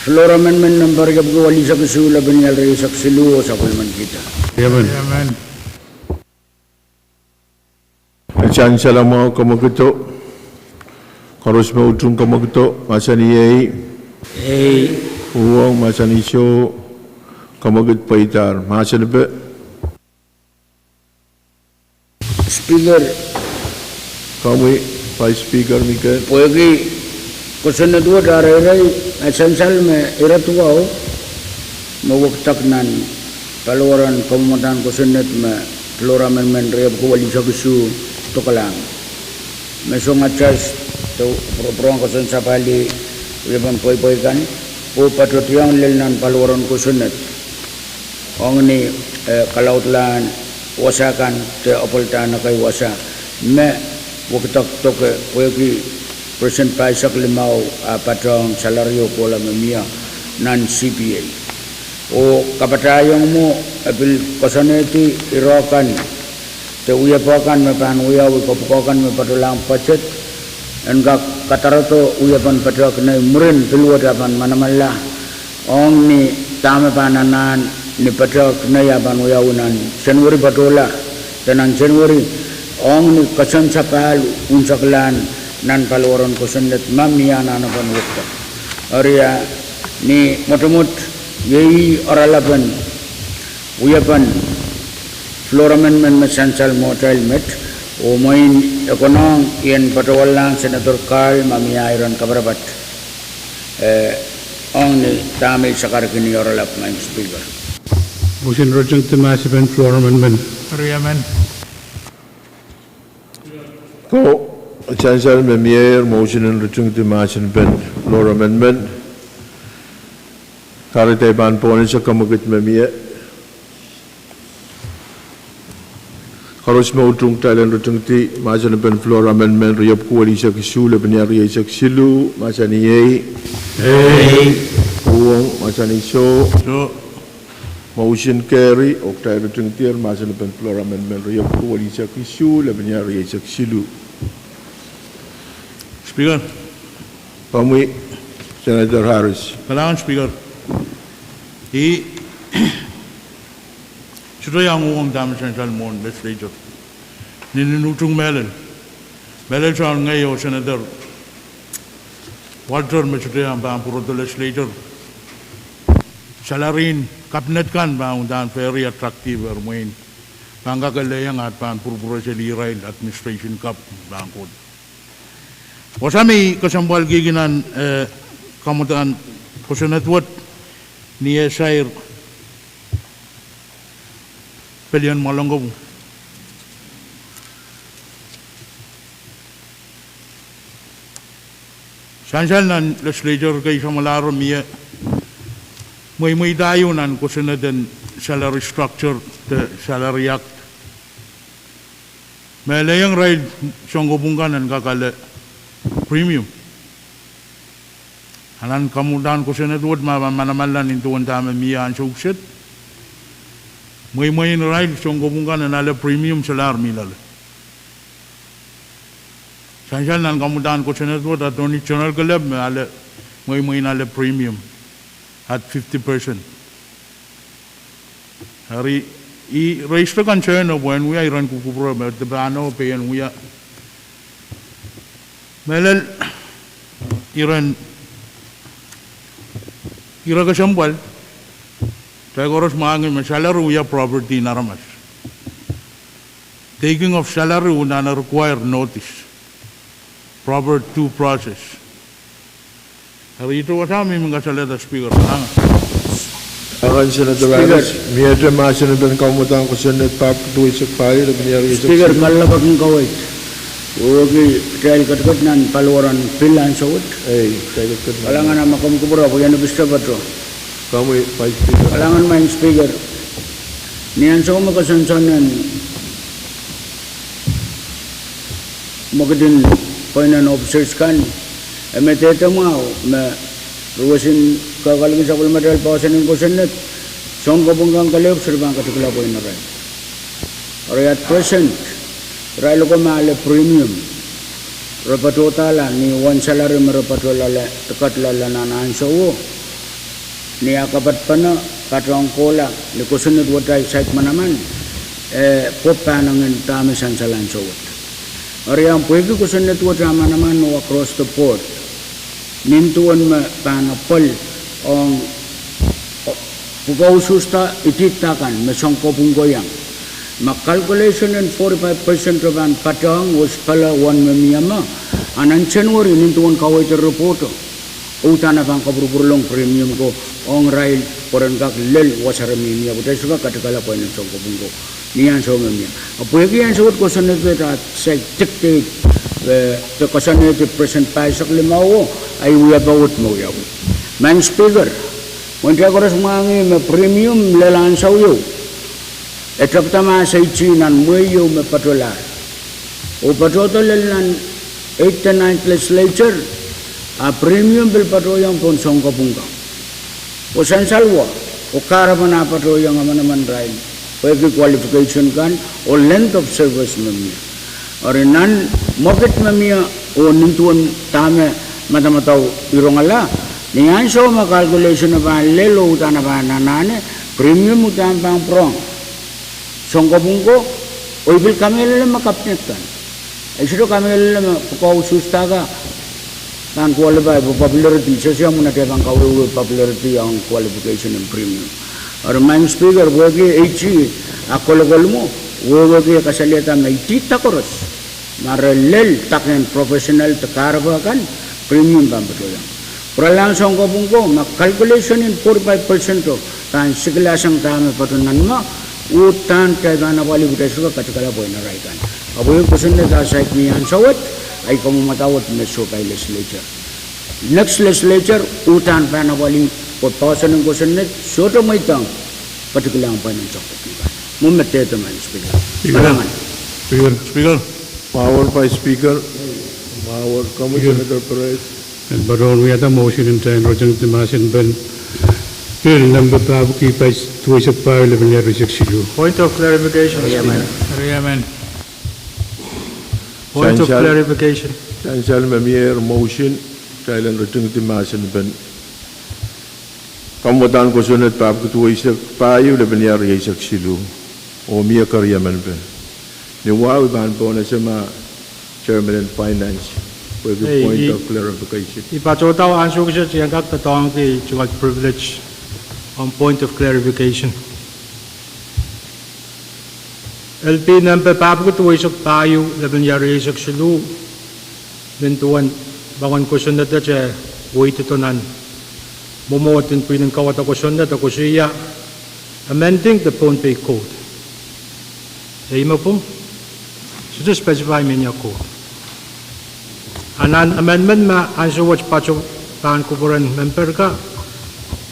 floor amendment member riepwiki welisek isuh, lepin rieisek siluh, oh sapwellimanikihda. Amen. Sansal mwahu kamwakido. Koaros me utung kamwakido, mahsanih ei. Ei. Uhwong, mahsanih soh. Kamwakid pweidahr. Mahsen epe. Speaker. Komwi Vice Speaker Mikel. Pwehki kosonned wet areirei, e sansal me ire duwau me wekidek nan paliwaren kamwadahn kosonned me floor amendment riepwiki welisek isuh dokelahng. Me song atas de pwurpwurong koasoan sapahl, wiepen pweipwei kan, oh patohdiong lel nan paliwaren kosonned. Ong ni, eh, kalaudlahn wasa kan de apwaldahnekei wasa me wekidek doke pwehki percent pahisek limau ah patohng salary oh kohla me mie nan C P A. Oh kapatahiong mwo, e pil koasoanehdi ire kan de wiepe kan me pahn wiawi, kapwuko kan me patohlahng budget, en kak kadarodo wiepen patohk nei mwurin pil wet ah pahn manamanla. Ong ni dahme pahn anahn ni patohk nei ah pahn wiawi nan Senweri patohla, de nan Senweri, ong ni koasoan sapahl unseklahn nan paliwaren kosonned ma mie anahnepen wekidek. Eri ah ni mwotomwot, iei oaralapen wiepen floor amendment me sansal mwohtail met, oh mwein e konehng I en patohwanlahng Senator Carl ma mie iren kaparapat, eh, ong ni dahme I sakarki ni oaralap, Madam Speaker. Motion ritingdi mahsen en floor amendment. Ko, sansal me mie, motion en ritingdi mahsen en floor amendment. Kahrehda I pahn pohnese kamwakid me mie. Koaros me utung, kitail en ritingdi mahsen en floor amendment riepwiki welisek isuh, lepin rieisek siluh, mahsanih ei. Ei. Uhwong, mahsanih soh. Soh. Motion carry, oh kitail ritingdier mahsen en floor amendment riepwiki welisek isuh, lepin rieisek siluh. Speaker. Komwi, Senator Harris. Kalahngan Speaker. I sohte iang uhwong dahme sansal mwohn legislature. Ni, ni utung mehlel, mehlel soangen ngehi oh Senator Walter me sohte iang pahn pwurodo legislature. Salary en cabinet kan pahn uhdahn very attractive, eri mwein pahn kak elehieng aht pahn pwurpwuraseli irail administration kapw pahn kohdo. Wasa me I kesempwalkihki nan, eh, kamwadahn kosonned wet ni eh sair pelien mwahlong kopwung. Sansal nan legislature kei samwalahro mie mweimweida ieu nan kosonned en salary structure de Salary Act me elehieng irail sounkopwung kan en kak ale premium. A nan kamwadahn kosonned wet ma pahn manamanla nin duwen dahme mie ansou kiset, mweimwein irail sounkopwung kan en ale premium solahr mi loale. Sansal nan kamwadahn kosonned wet Attorney General kelehpw me ale, mweimwein ale premium at fifty percent. Eri I raise the concern oh pwehn wia iren kupwukupwure me de pahn oh pein wia mehlel iren, ire kesempwal, kitail koaros mwahngih me salary wia property en aramas. Taking of salary uhdahn require notice, proper due process. Eri ihte wasa me I men kasalehda Speaker, kalahngan. Akan Senator Speaker. Adams, miehte mahsen en pen kamwadang kosonned pahr duweisek pahieu, lepin iar eisek Speaker, siluh. Kalelapak en kaweid. Wehwehki kitail ketiket nan paliwar en pil ansou wet. Ei, kitail ketiket nan. Kalahngan, a ma komw kupwure pwe I en episte patoh. Komwi Vice Speaker. Kalahngan Madam Speaker. Ni ansou me koasoansoan en mwekid en pweinen officers kan, e me dehde mwahu me ruwesin kehkehlik en sapwellimatail poahsoan en kosonned, sounkopwung kan kelehpw sohte pahn ketikihla pwein arail. Eri at present, irail oko me ale premium, re patohdahla ni wen salary me re patoh loale, re kat loale nan ansouo. Ni ah kapatpene, patohng kohla, ni kosonned wet ahi saik manaman, e pwopw pahn ngehn dahme sansal ansou wet. Eri ahpw pwehki kosonned wet ah manaman oh across the board, nin duwen me pahn apwal ong pwukoa usuhsda idihda kan me sounkopwung ko iang, ma calculation en forty-five percent re pahn patohng wes pala wen me mie me, a nan January nin duwen kaweid en report o, uhdahn e pahn kapwurpwurlong premium ko ong irail pwe ren kak lel wasa re mihmi, pwe kitail sohte kak ketikihla pweinen sounkopwung ko ni ansou me mie. A pwehki ansou wet kosonned wet ah saik dictate, eh, de koasoanehdi present pahisek limauo, ahi wiepe wet me wiawi. Madam Speaker, mwein kitail koaros mwahngih me premium lel ansou ieu, e tepda mahs eiti nan mwehi ieu me patohlahr, oh patohdo lel nan eighth and ninth legislature, a premium pil patohiong pohn sounkopwung kan. Oh sansal wet, oh kahrepen ah patohiong emenemen irail, pwehki qualification kan oh length of service me mie. Eri nan mwekid me mie oh nin duwen dahme madamadau irongala, ni ansou me calculation e pahn lel oh uhdahn e pahn anahne, premium uhdahn pahn pwurehng sounkopwung ko, oh I pil kamehlele me cabinet kan, e sohte kamehlele me pwukoa usuhsda kan pahn qualify pwe popularity, sehse mwo nate pahn kawehwe popularity ong qualification en premium. Eri Madam Speaker, pwehki eiti a kolokolmwo, wehwehki e kasalehda me idihda koaros, ma re lel dake en professional de kahrepe kan, premium pahn patohiong. Pwuralahng sounkopwung ko, ma calculation en forty-five percent o pahn sikilasang dahme patoh nan mwo, uhdahn kitail pahn apwalih pwe kitail sohte kak ketikihla pwein arail kan. Ahpw e kosonned ah saik ni ansou wet, ahi kamwomwada wet me sohpai legislature. Next legislature, uhdahn pahn apwalih pwe poahsoan en kosonned sohte mweidohng ketikihla pweinen sounkopwung kan. Mwo me dehde Madam Speaker. Speaker. Kalahngan. Speaker. Speaker. Mwahuier Vice Speaker. Mwahuier, komwi Speaker. Senator Perez. En patohwan wiahda motion en kitail en ritingdi mahsen en pen pil nempe pabuki pahieu, duweisek pahieu, lepin iar eisek siluh. Point of clarification, Speaker. Point of clarification. Sansal me mie motion, kitail en ritingdi mahsen en pen kamwadahn kosonned pabuki duweisek pahieu, lepin iar eisek siluh, oh mie keriemen pe. Ni wahu I pahn pohnese ma Chairman en Finance, pwehki point of clarification. I patohda ansou kiset I en kak doadoahngki tungoal privilege ong point of clarification. LP nempe pabuki duweisek pahieu, lepin iar eisek siluh, nin duwen moangen kosonned e wehwehdo nan mwomwohd en pwihn en kauwada kosonned e koasoia amending the Pohnpei Code. Eimepwong, sohte specify mehnia code. A nan amendment me ansou wet patohwan kupwuren member ka,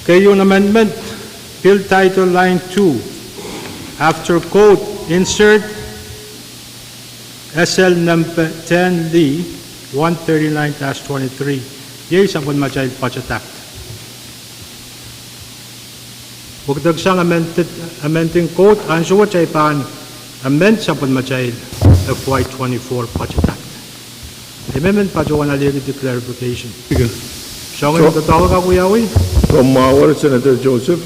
keieun amendment, Bill Title, line two, after code, insert S L nempe ten li one thirty-nine dash twenty-three, iei sapwellimatail Budget Act. Pwekidek sang amended, amending code, ansou wet I pahn amend sapwellimatail FY twenty-four Budget Act. Emen me patohwan alehdi clarification. Speaker. Soangen doadoahk kak wiawi? Komw mwahuier Senator Joseph.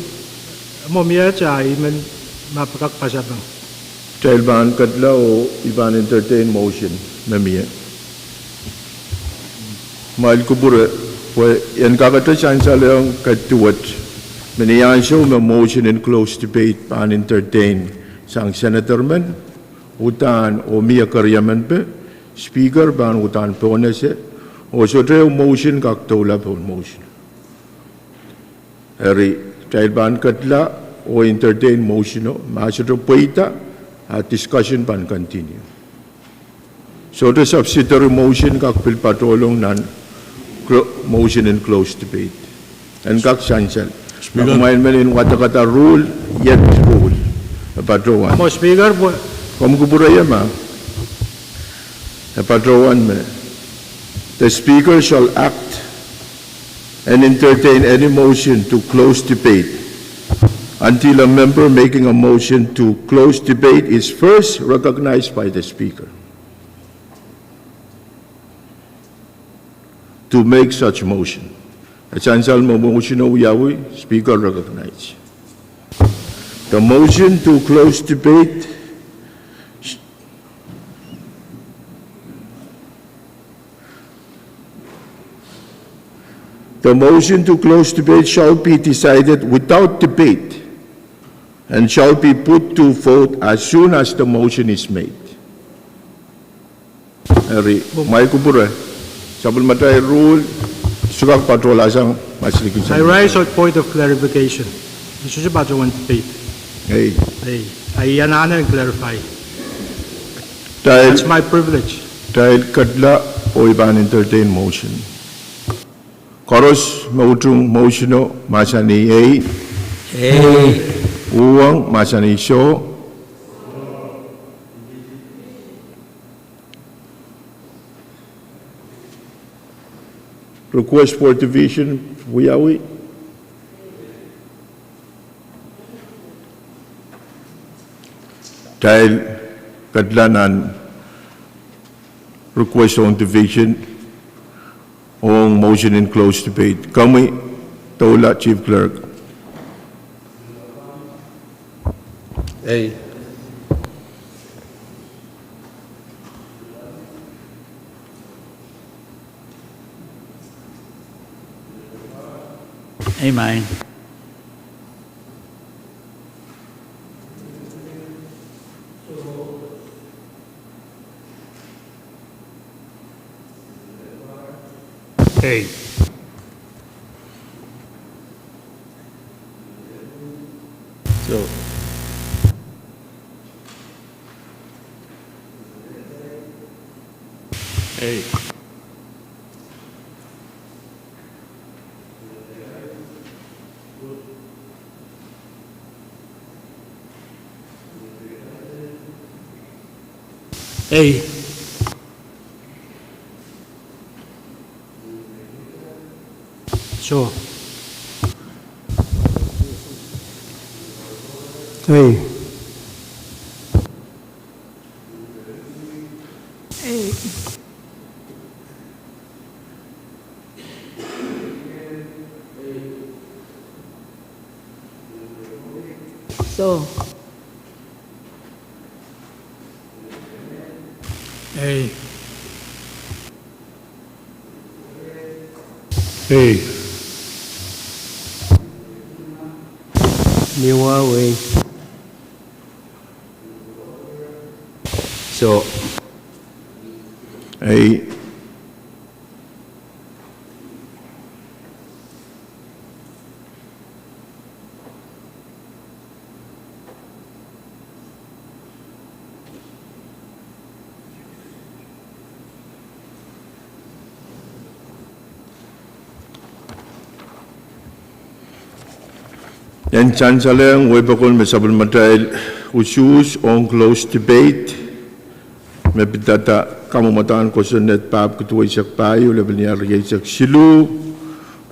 Mwo mie, I men me pahn kak pasapeng. Kitail pahn ketla oh I pahn entertain motion me mie. Kumwail kupwure pwe en kakete sansalehiong ketiket me ni ansou me motion en close debate pahn entertain sang Senator men, uhdahn oh mie keriemen pe, Speaker pahn uhdahn pohnese, oh sohte ehu motion kak doula pohn motion. Eri Kitail pahn ketla oh entertain motion o, ma sohte pweida, a discussion pahn continue. Sohte subsidiary motion kak pil patohlong nan clo-, motion en closed debate. En kak sansal. Speaker. Kumwail men en wadekada rule, iet rule. E patohwan. Mo Speaker, pwe- Komw kupwure ie ma. E patohwan me, the Speaker shall act and entertain any motion to close debate until a member making a motion to close debate is first recognized by the Speaker to make such motion. E sansal me motion o wiawi, Speaker recognize. The motion to close debate The motion to close debate shall be decided without debate and shall be put to vote as soon as the motion is made. Eri, kumwail kupwure. Sapwellimatail rule, sohte kak patohla sang, ma silikin sang. I rise on point of clarification. Ih sohte patohwan debate. Ei. Ei. Ahi anahne en clarify. Kitail, that's my privilege. Kitail ketla oh I pahn entertain motion. Koaros me utung motion o, mahsanih ei. Ei. Uhwong, mahsanih soh. Request for division wiawi. Kitail ketla nan request ong division ong motion in closed debate. Komwi doula, Chief Clerk. Ei. Amen. Ei. So. Ei. Ei. Soh. Ei. Ei. Soh. Ei. Ei. Mie wau ei. Soh. Ei. En sansalehng wehipokon me sapwellimatail usuhs ong closed debate, me pidada kamwomwadahn kosonned pahpwiki duweisek pahieu, lepin ire rieisek siluh,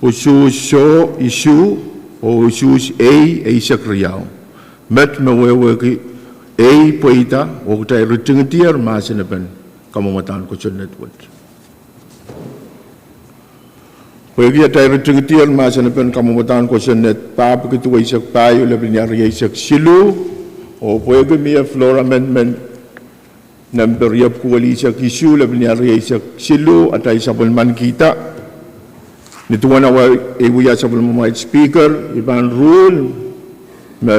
usuhs soh isuh, oh usuhs ei eisek riau. Met me wehwehki ei pweida, oh kitail ritingdier mahsenepen kamwomwadahn kosonned wet. Pwehki atail ritingdier mahsenepen kamwomwadahn kosonned pahpwiki duweisek pahieu, lepin ire rieisek siluh, oh pwehki mie floor amendment nempe riepwiki welisek isuh, lepin ire rieisek siluh, atail sapwellimanikihda. Ni duwen awa, ei wia sapwellimamwail Speaker, I pahn rule me,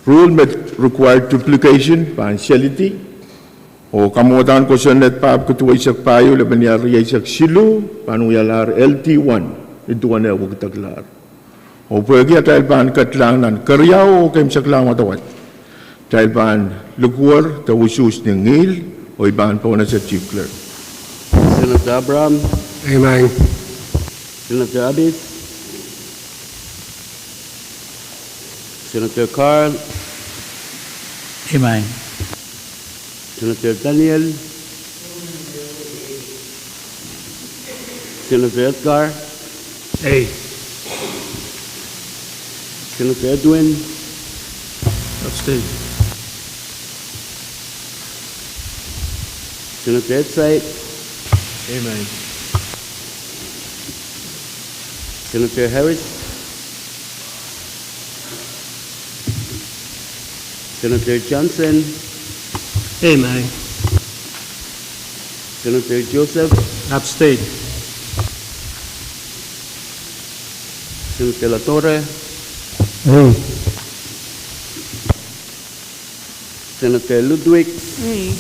rule me require duplication pahn selidi, oh kamwomwadahn kosonned pahpwiki duweisek pahieu, lepin ire rieisek siluh, pahn wialahr L D one, ni duwen eh wekideklahr. Oh pwehki atail pahn ketilahng nan keriau oh keimwseklahng wadawad, kitail pahn likwer de usuhs ni ngihl, oh I pahn pohnese Chief Clerk. Senator Abraham. Amen. Senator Abis. Senator Carl. Amen. Senator Daniel. Senator Edgar. Ei. Senator Edwin. Abstain. Senator Edsai. Amen. Senator Harris. Senator Johnson. Amen. Senator Joseph. Abstain. Senator Latorre. Ei. Senator Ludwig. Ei.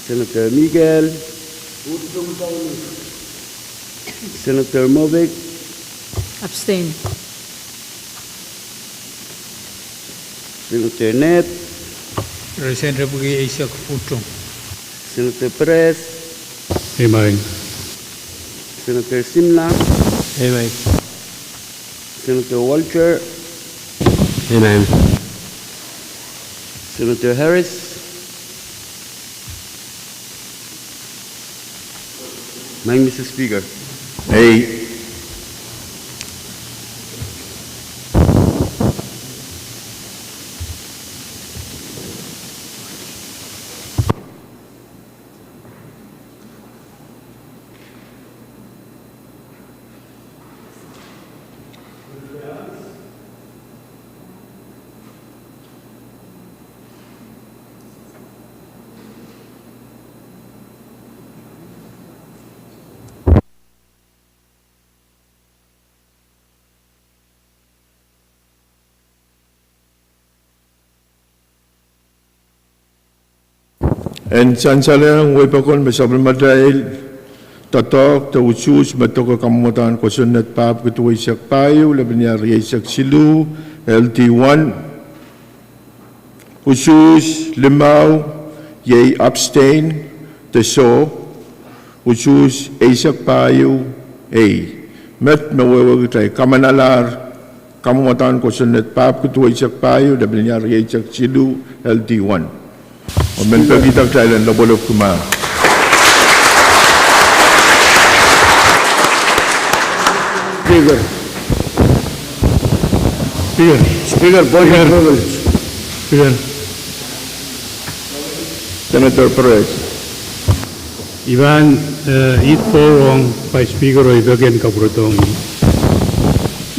Senator Miguel. Senator Movic. Abstain. Senator Ned. Resen ripwiki eisek utung. Senator Perez. Amen. Senator Simla. Amen. Senator Walter. Amen. Senator Harris. Maing Mister Speaker. Ei. En sansal ong wehi pokon me sapwellimatail doadoahk de usuhs me doke kamwadahn kosonned pahpwiki duweisek pahieu, lepin iar rieisek siluh, L D one. Usuhs limau iei abstain de soh, usuhs eisek pahieu ei. Met me wehwehki kitail kamanalahr kamwadahn kosonned pahpwiki duweisek pahieu, lepin iar rieisek siluh, L D one. Oh men pekihda kitail en lopwolopwki mah. Speaker. Speaker. Speaker, point of privilege. Speaker. Senator Perez. I pahn, eh, ih pwour ong Vice Speaker oh I peki en kapwurodohng ih.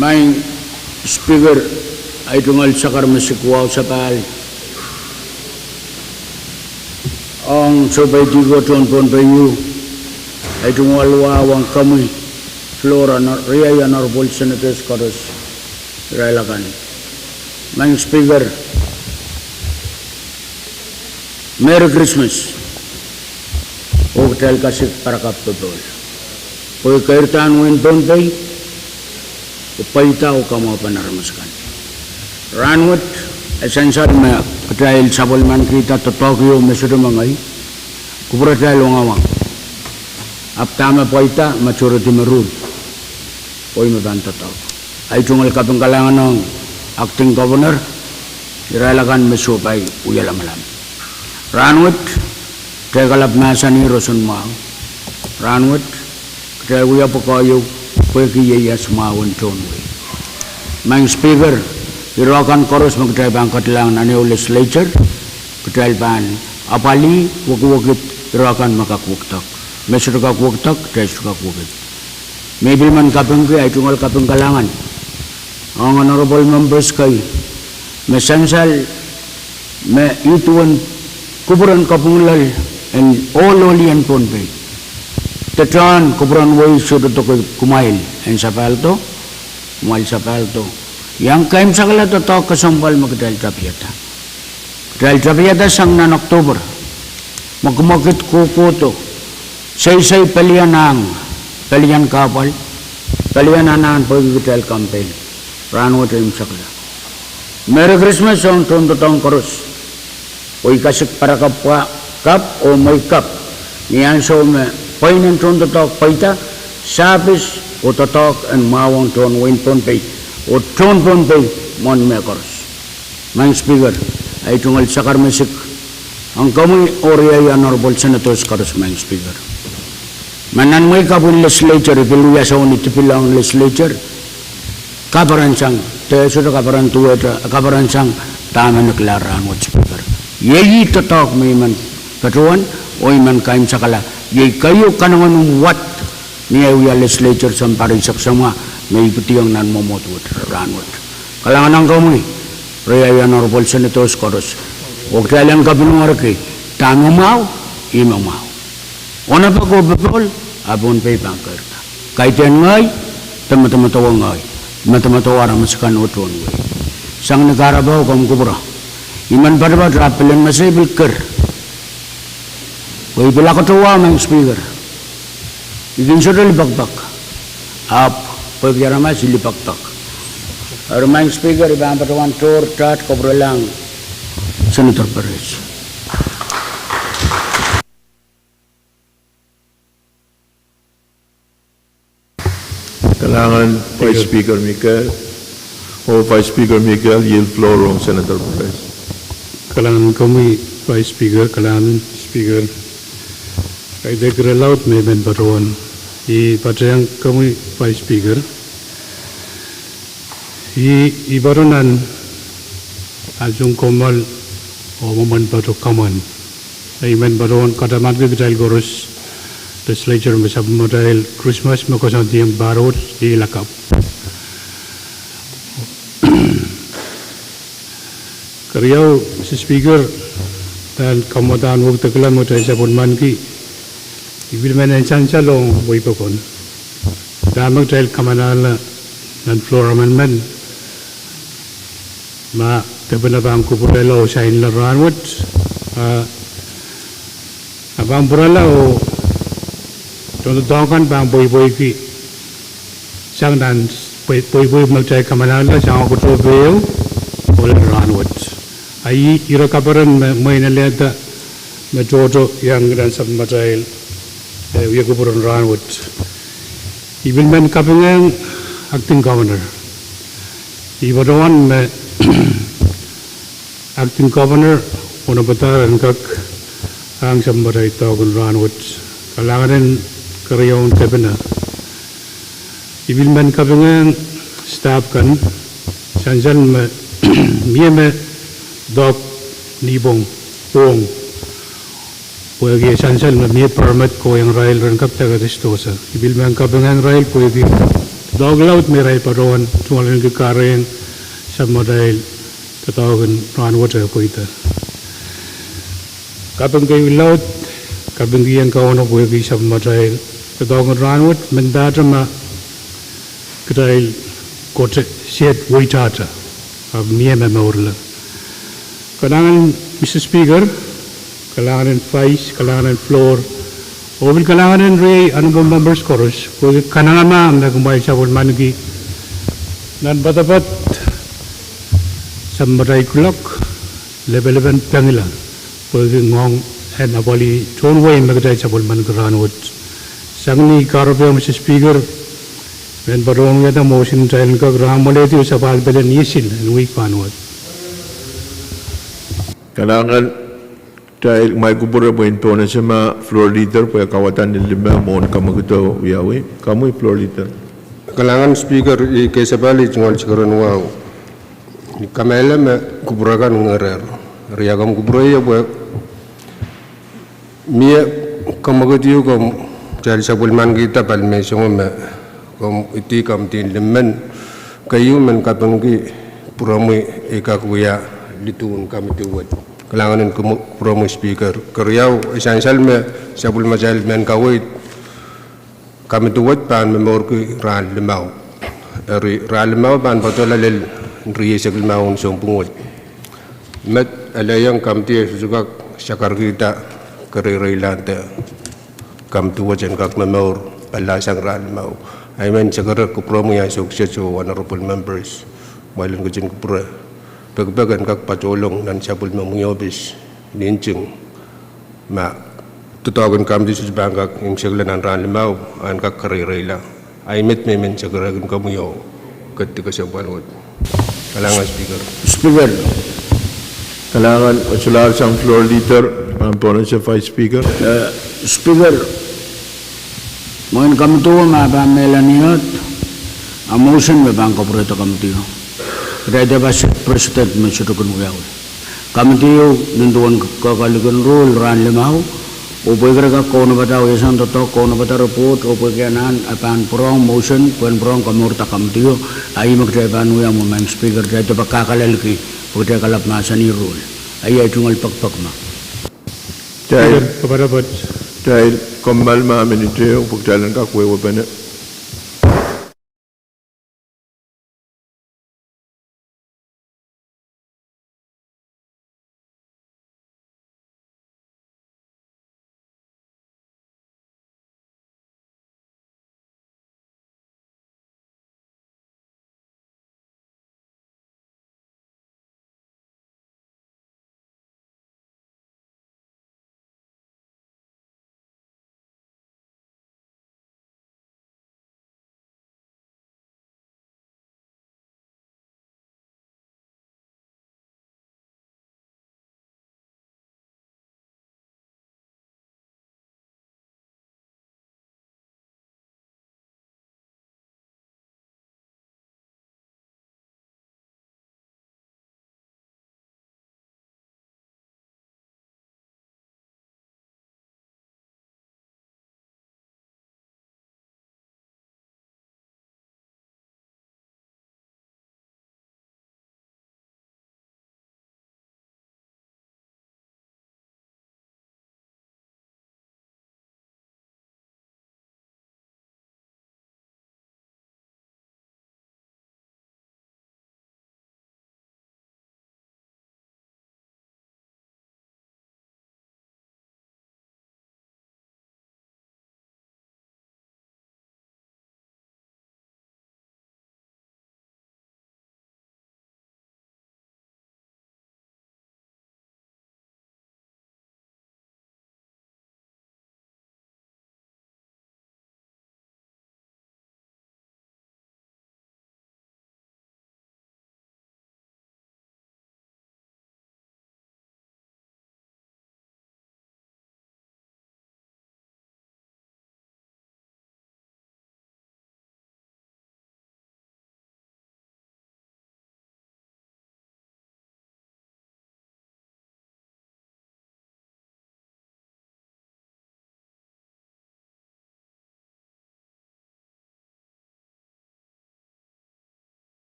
Maing Speaker, ei tungoal sakar me siluh wahu sapahl ong soupeidi ko tohn Pohnpei, ei tungoal wahu ong komwi, floor, riei Honorable Senators koaros, irail akan. Maing Speaker, Merry Christmas. Oh kitail kasik parakapw popohl. Pwe keirda wehin Pohnpei, oh pweida oh kamwahupen aramas akan. Rahnwet, e sansal me kitail sapwellimanikihda doadoahk ieu me sohte mengei, kupwuratail wangawang. Ahpw dahme pweida, majority me rule. Oh ih me pahn doadoahk. Ei tungoal kaping kalahngan ong Acting Governor, irail akan me sohte pai wia lamalam. Rahnwet, kitail kalap mahsanih roson mwahu. Rahnwet, kitail wia pwukoa ieu, pwehki ieias mwahu en tohn wehi. Maing Speaker, ire akan koaros me kitail pahn ketilahng nan ehu legislature, kitail pahn apwalih wekidekid ire akan me kak wekidek. Me sohte kak wekidek, kitail sohte kak wekid. Me I pil men kapingki, ei tungoal kaping kalahngan ong Honorable Members kei me sansal me ih duwen kupwuren kapwung loal en ohl oh lih en Pohnpei. Dehte kupwuren wehi sohte doke kumwail en sapahldo, kumwail sapahldo. Iang keimwsekala doadoahk kesempwal me kitail tapiada. Kitail tapiada sang nan October. Mwekimwekid kohkohdo. Seisei pelien ahng, pelien kahpwal. Pelian anahn pwehki kitail kampehn. Rahnwet imwisekla. Merry Christmas ong tohndoadoahk koaros. Pwe I kasik parakapw kapw oh mwehi kapw ni ansou me pweinen tohndoadoahk pweida, sahpis oh doadoahk en mwahuwong tohn wehin Pohnpei oh tohn Pohnpei mwohn mehkoaros. Maing Speaker, ei tungoal sakar me I sik ong komwi oh riei Honourable Senators koaros, Maing Speaker. Ma nan mwehi kapw en Legislature I pil wia soangen dipil ong Legislature, kaperen sang, de sohte kaperen duwehte, kaperen sang dahme I nekilahr rahnwet, Speaker. Iei doadoahk me I men patohwan oh I men kaimwisekala, iei keieu kanengamah wet ni ei wia Legislature sounpar eisek samwa me ipwidiong nan mwomwohd wet rahnwet. Kalahngan ong komwi, riei Honourable Senators koaros, oh kitail en kapinga riki, dahme mwahu, ih me mwahu. Onopak oh popohl, a Pohnpei pahn keirda. Kaidehn ngehi, de medemedewe ngehi, medemedewe aramas akan oh tohn wehi. Sang ni kahrepe komw kupwure, I men poatopoat, ahpw pilen mesei pil ker. Pwe I pil akohdo, Maing Speaker, I kin sohte lipekpek, ahpw pwehki aramas I lipekpek. Eri Maing Speaker, I pahn patohwan tohr taht, kupwurelahng Senator Perez. Kalahngan Vice Speaker Michael. Oh Vice Speaker Michael, yield floor ong Senator Perez. Kalahngan komwi Vice Speaker, kalahngan Speaker. Kaidehk ire laud me I men patohwan. I patehng komwi Vice Speaker, I, I patohwan ansou en kommoal oh mwomwen patohwan kamwan. I men patohwan katamanki kitail koaros Legislature me sapwellimatail Krismas me koasoandiong pahrowet iei lakapw. Keriau, Mister Speaker, pahn kamwadahn wekidekla me kitail sapwellimaniki, I pil men en sansal ong wehi pokon. Dahme kitail kamanahla nan floor amendment, ma Kepina pahn kupwurehla oh sainla rahnwet, a, a pahn pwurala oh tohndoadoahk kan pahn pweipweiki sang nan pwe-, pweipwei me kitail kamanahla sang Oktope ehu oh lel rahnwet. A ih ire kaperen me mwein alehda me tohto iang nan sapwellimatail, eh, wia kupwuren rahnwet. I pil men kapingehng Acting Governor. I patohwan me Acting Governor, onopadahr en kak ahng sapwellimatail doadoahk en rahnwet. Kalahngan en keriaun Kepina. I pil men kapingehng staff kan, sansal me mie me doadoahk nipwong, pwong, pwehki sansal me mie permit kohiong irail ren kak deke de sewese. I pil men kapingehng irail pwehki doadoahk laud me irail patohwan tungoaleniki kahrehiong sapwellimatail doadoahk en rahnwet eh pweida. Kaping keieu laud, kapingkihong Kauno pwehki sapwellimatail doadoahk en rahnwet, mendahte ma kitail koht sehd weitahta, ahpw mie me mourla. Kalahngan Mister Speaker, kalahngan en Vice, kalahngan en floor, oh pil kalahngan en riei honourable members koaros pwehki kanengamah me kumwail sapwellimaniki nan poadopoad sapwellimatail kuloak, lepelepen pengila, pwehki ngoang en apwalih tohn wehi me kitail sapwellimaniki rahnwet. Sang ni kahrepe, Mister Speaker, I men patohwan wiahda motion kitail en kak rahn mwalehdi oh sapahl pelen isil en wihk pahn wet. Kalahngan, kitail, kumwail kupwure pwe I pahn ese ma floor leader pwe kauwada ni limau mwohn kamwekid wiawi. Komwi floor leader. Kalahngan Speaker, I kesepahl, I tungoal sikeren wahu. I kamehlele me kupwure kan ngerehr. Eri a komw kupwure ie pwe mie kamwekid ehu komw, kitail sapwellimankihda pali menseng me komw idi kamwidin limmen keieu men kapingki pwuromwi ei kak wia lidun kamwidi wet. Kalahngan en kupwuromwi Speaker. Keriau, e sansal me sapwellimatail mehn kaweid kamwidi wet pahn momourki rahn limau. Eri rahn limau pahn patohla lel rieisek limau en sounpwong wet. Met alehiong kamwidi e sohte kak sakarkihda kereireilahn de kamwidi wet en kak momour pallahsang rahn limau. I men sekerek kupwuromwi ansou kiset oh honorable members, kumwail en ketin kupwure pekipek en kak patohlong nan sapwellime mwiopis ni nting ma doadoahk en kamidi sohte pahn kak imwisekla nan rahn limau, en kak kareireila. I met me I men sekerek en komwi oh ketikesempwal wet. Kalahngan Speaker. Speaker. Kalahngan, solahr sang floor leader, pahn pohnese Vice Speaker. Eh, Speaker, mwein kamidi ma pahn mehla ni aht, a motion me pahn kapwurehda kamidi. Kitail dehr pahn set precedent me sohte kin wiawi. Kamidi nin duwen kehkehlik en roll rahn limau, oh pwehki re kak kaunopada, oh sang doadoahk kaunopada report, oh pwehki anahn, a pahn pwurehng motion pwehn pwurehng komourda kamidi, a ih me kitail pahn wia mwo, Madam Speaker, kitail dehr pahn kakehlailki pwe kitail kalap mahsanih roll. A ia tungoal pekipek ma. Kitail, kitail kommoal ma minit ehu pwe kitail en kak wehwehpene.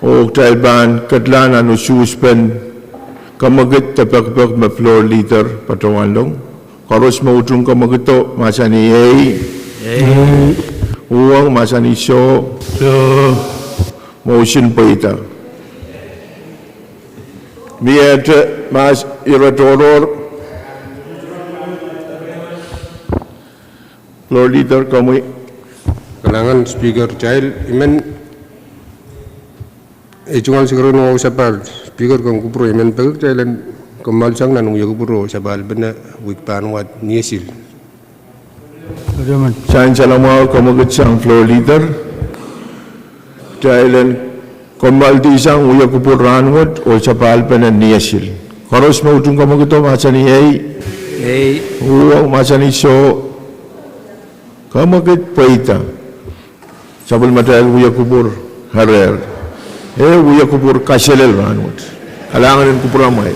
Oh kitail pahn ketlahng nan usuhspen kemwekid de pekipek me floor leader patohwanlong. Koaros me utung kemwekido mahsanih ei. Uhwong mahsanih soh. Motion pweida. Miehte mahs ire tohrohr. Floor leader, komwi. Kalahngan Speaker, kitail I men ei tungoal sekeren oh sapahl. Speaker, komw kupwure, I men peki kitail en kommoal sang nan wia kupwur oh sapahl pene wihk pahn wad niesil. Sain salamwahu kemwekid sang floor leader. Kitail en kommoaldi sang wia kupwur rahnwet oh sapahl pene niesil. Koaros me utung kemwekido mahsanih ei. Uhwong mahsanih soh. Kemwekid pweida. Sapwellimatail wia kupwur erehr. Eh, wia kupwur kaselel rahnwet. Kalahngan en kupwuramwail.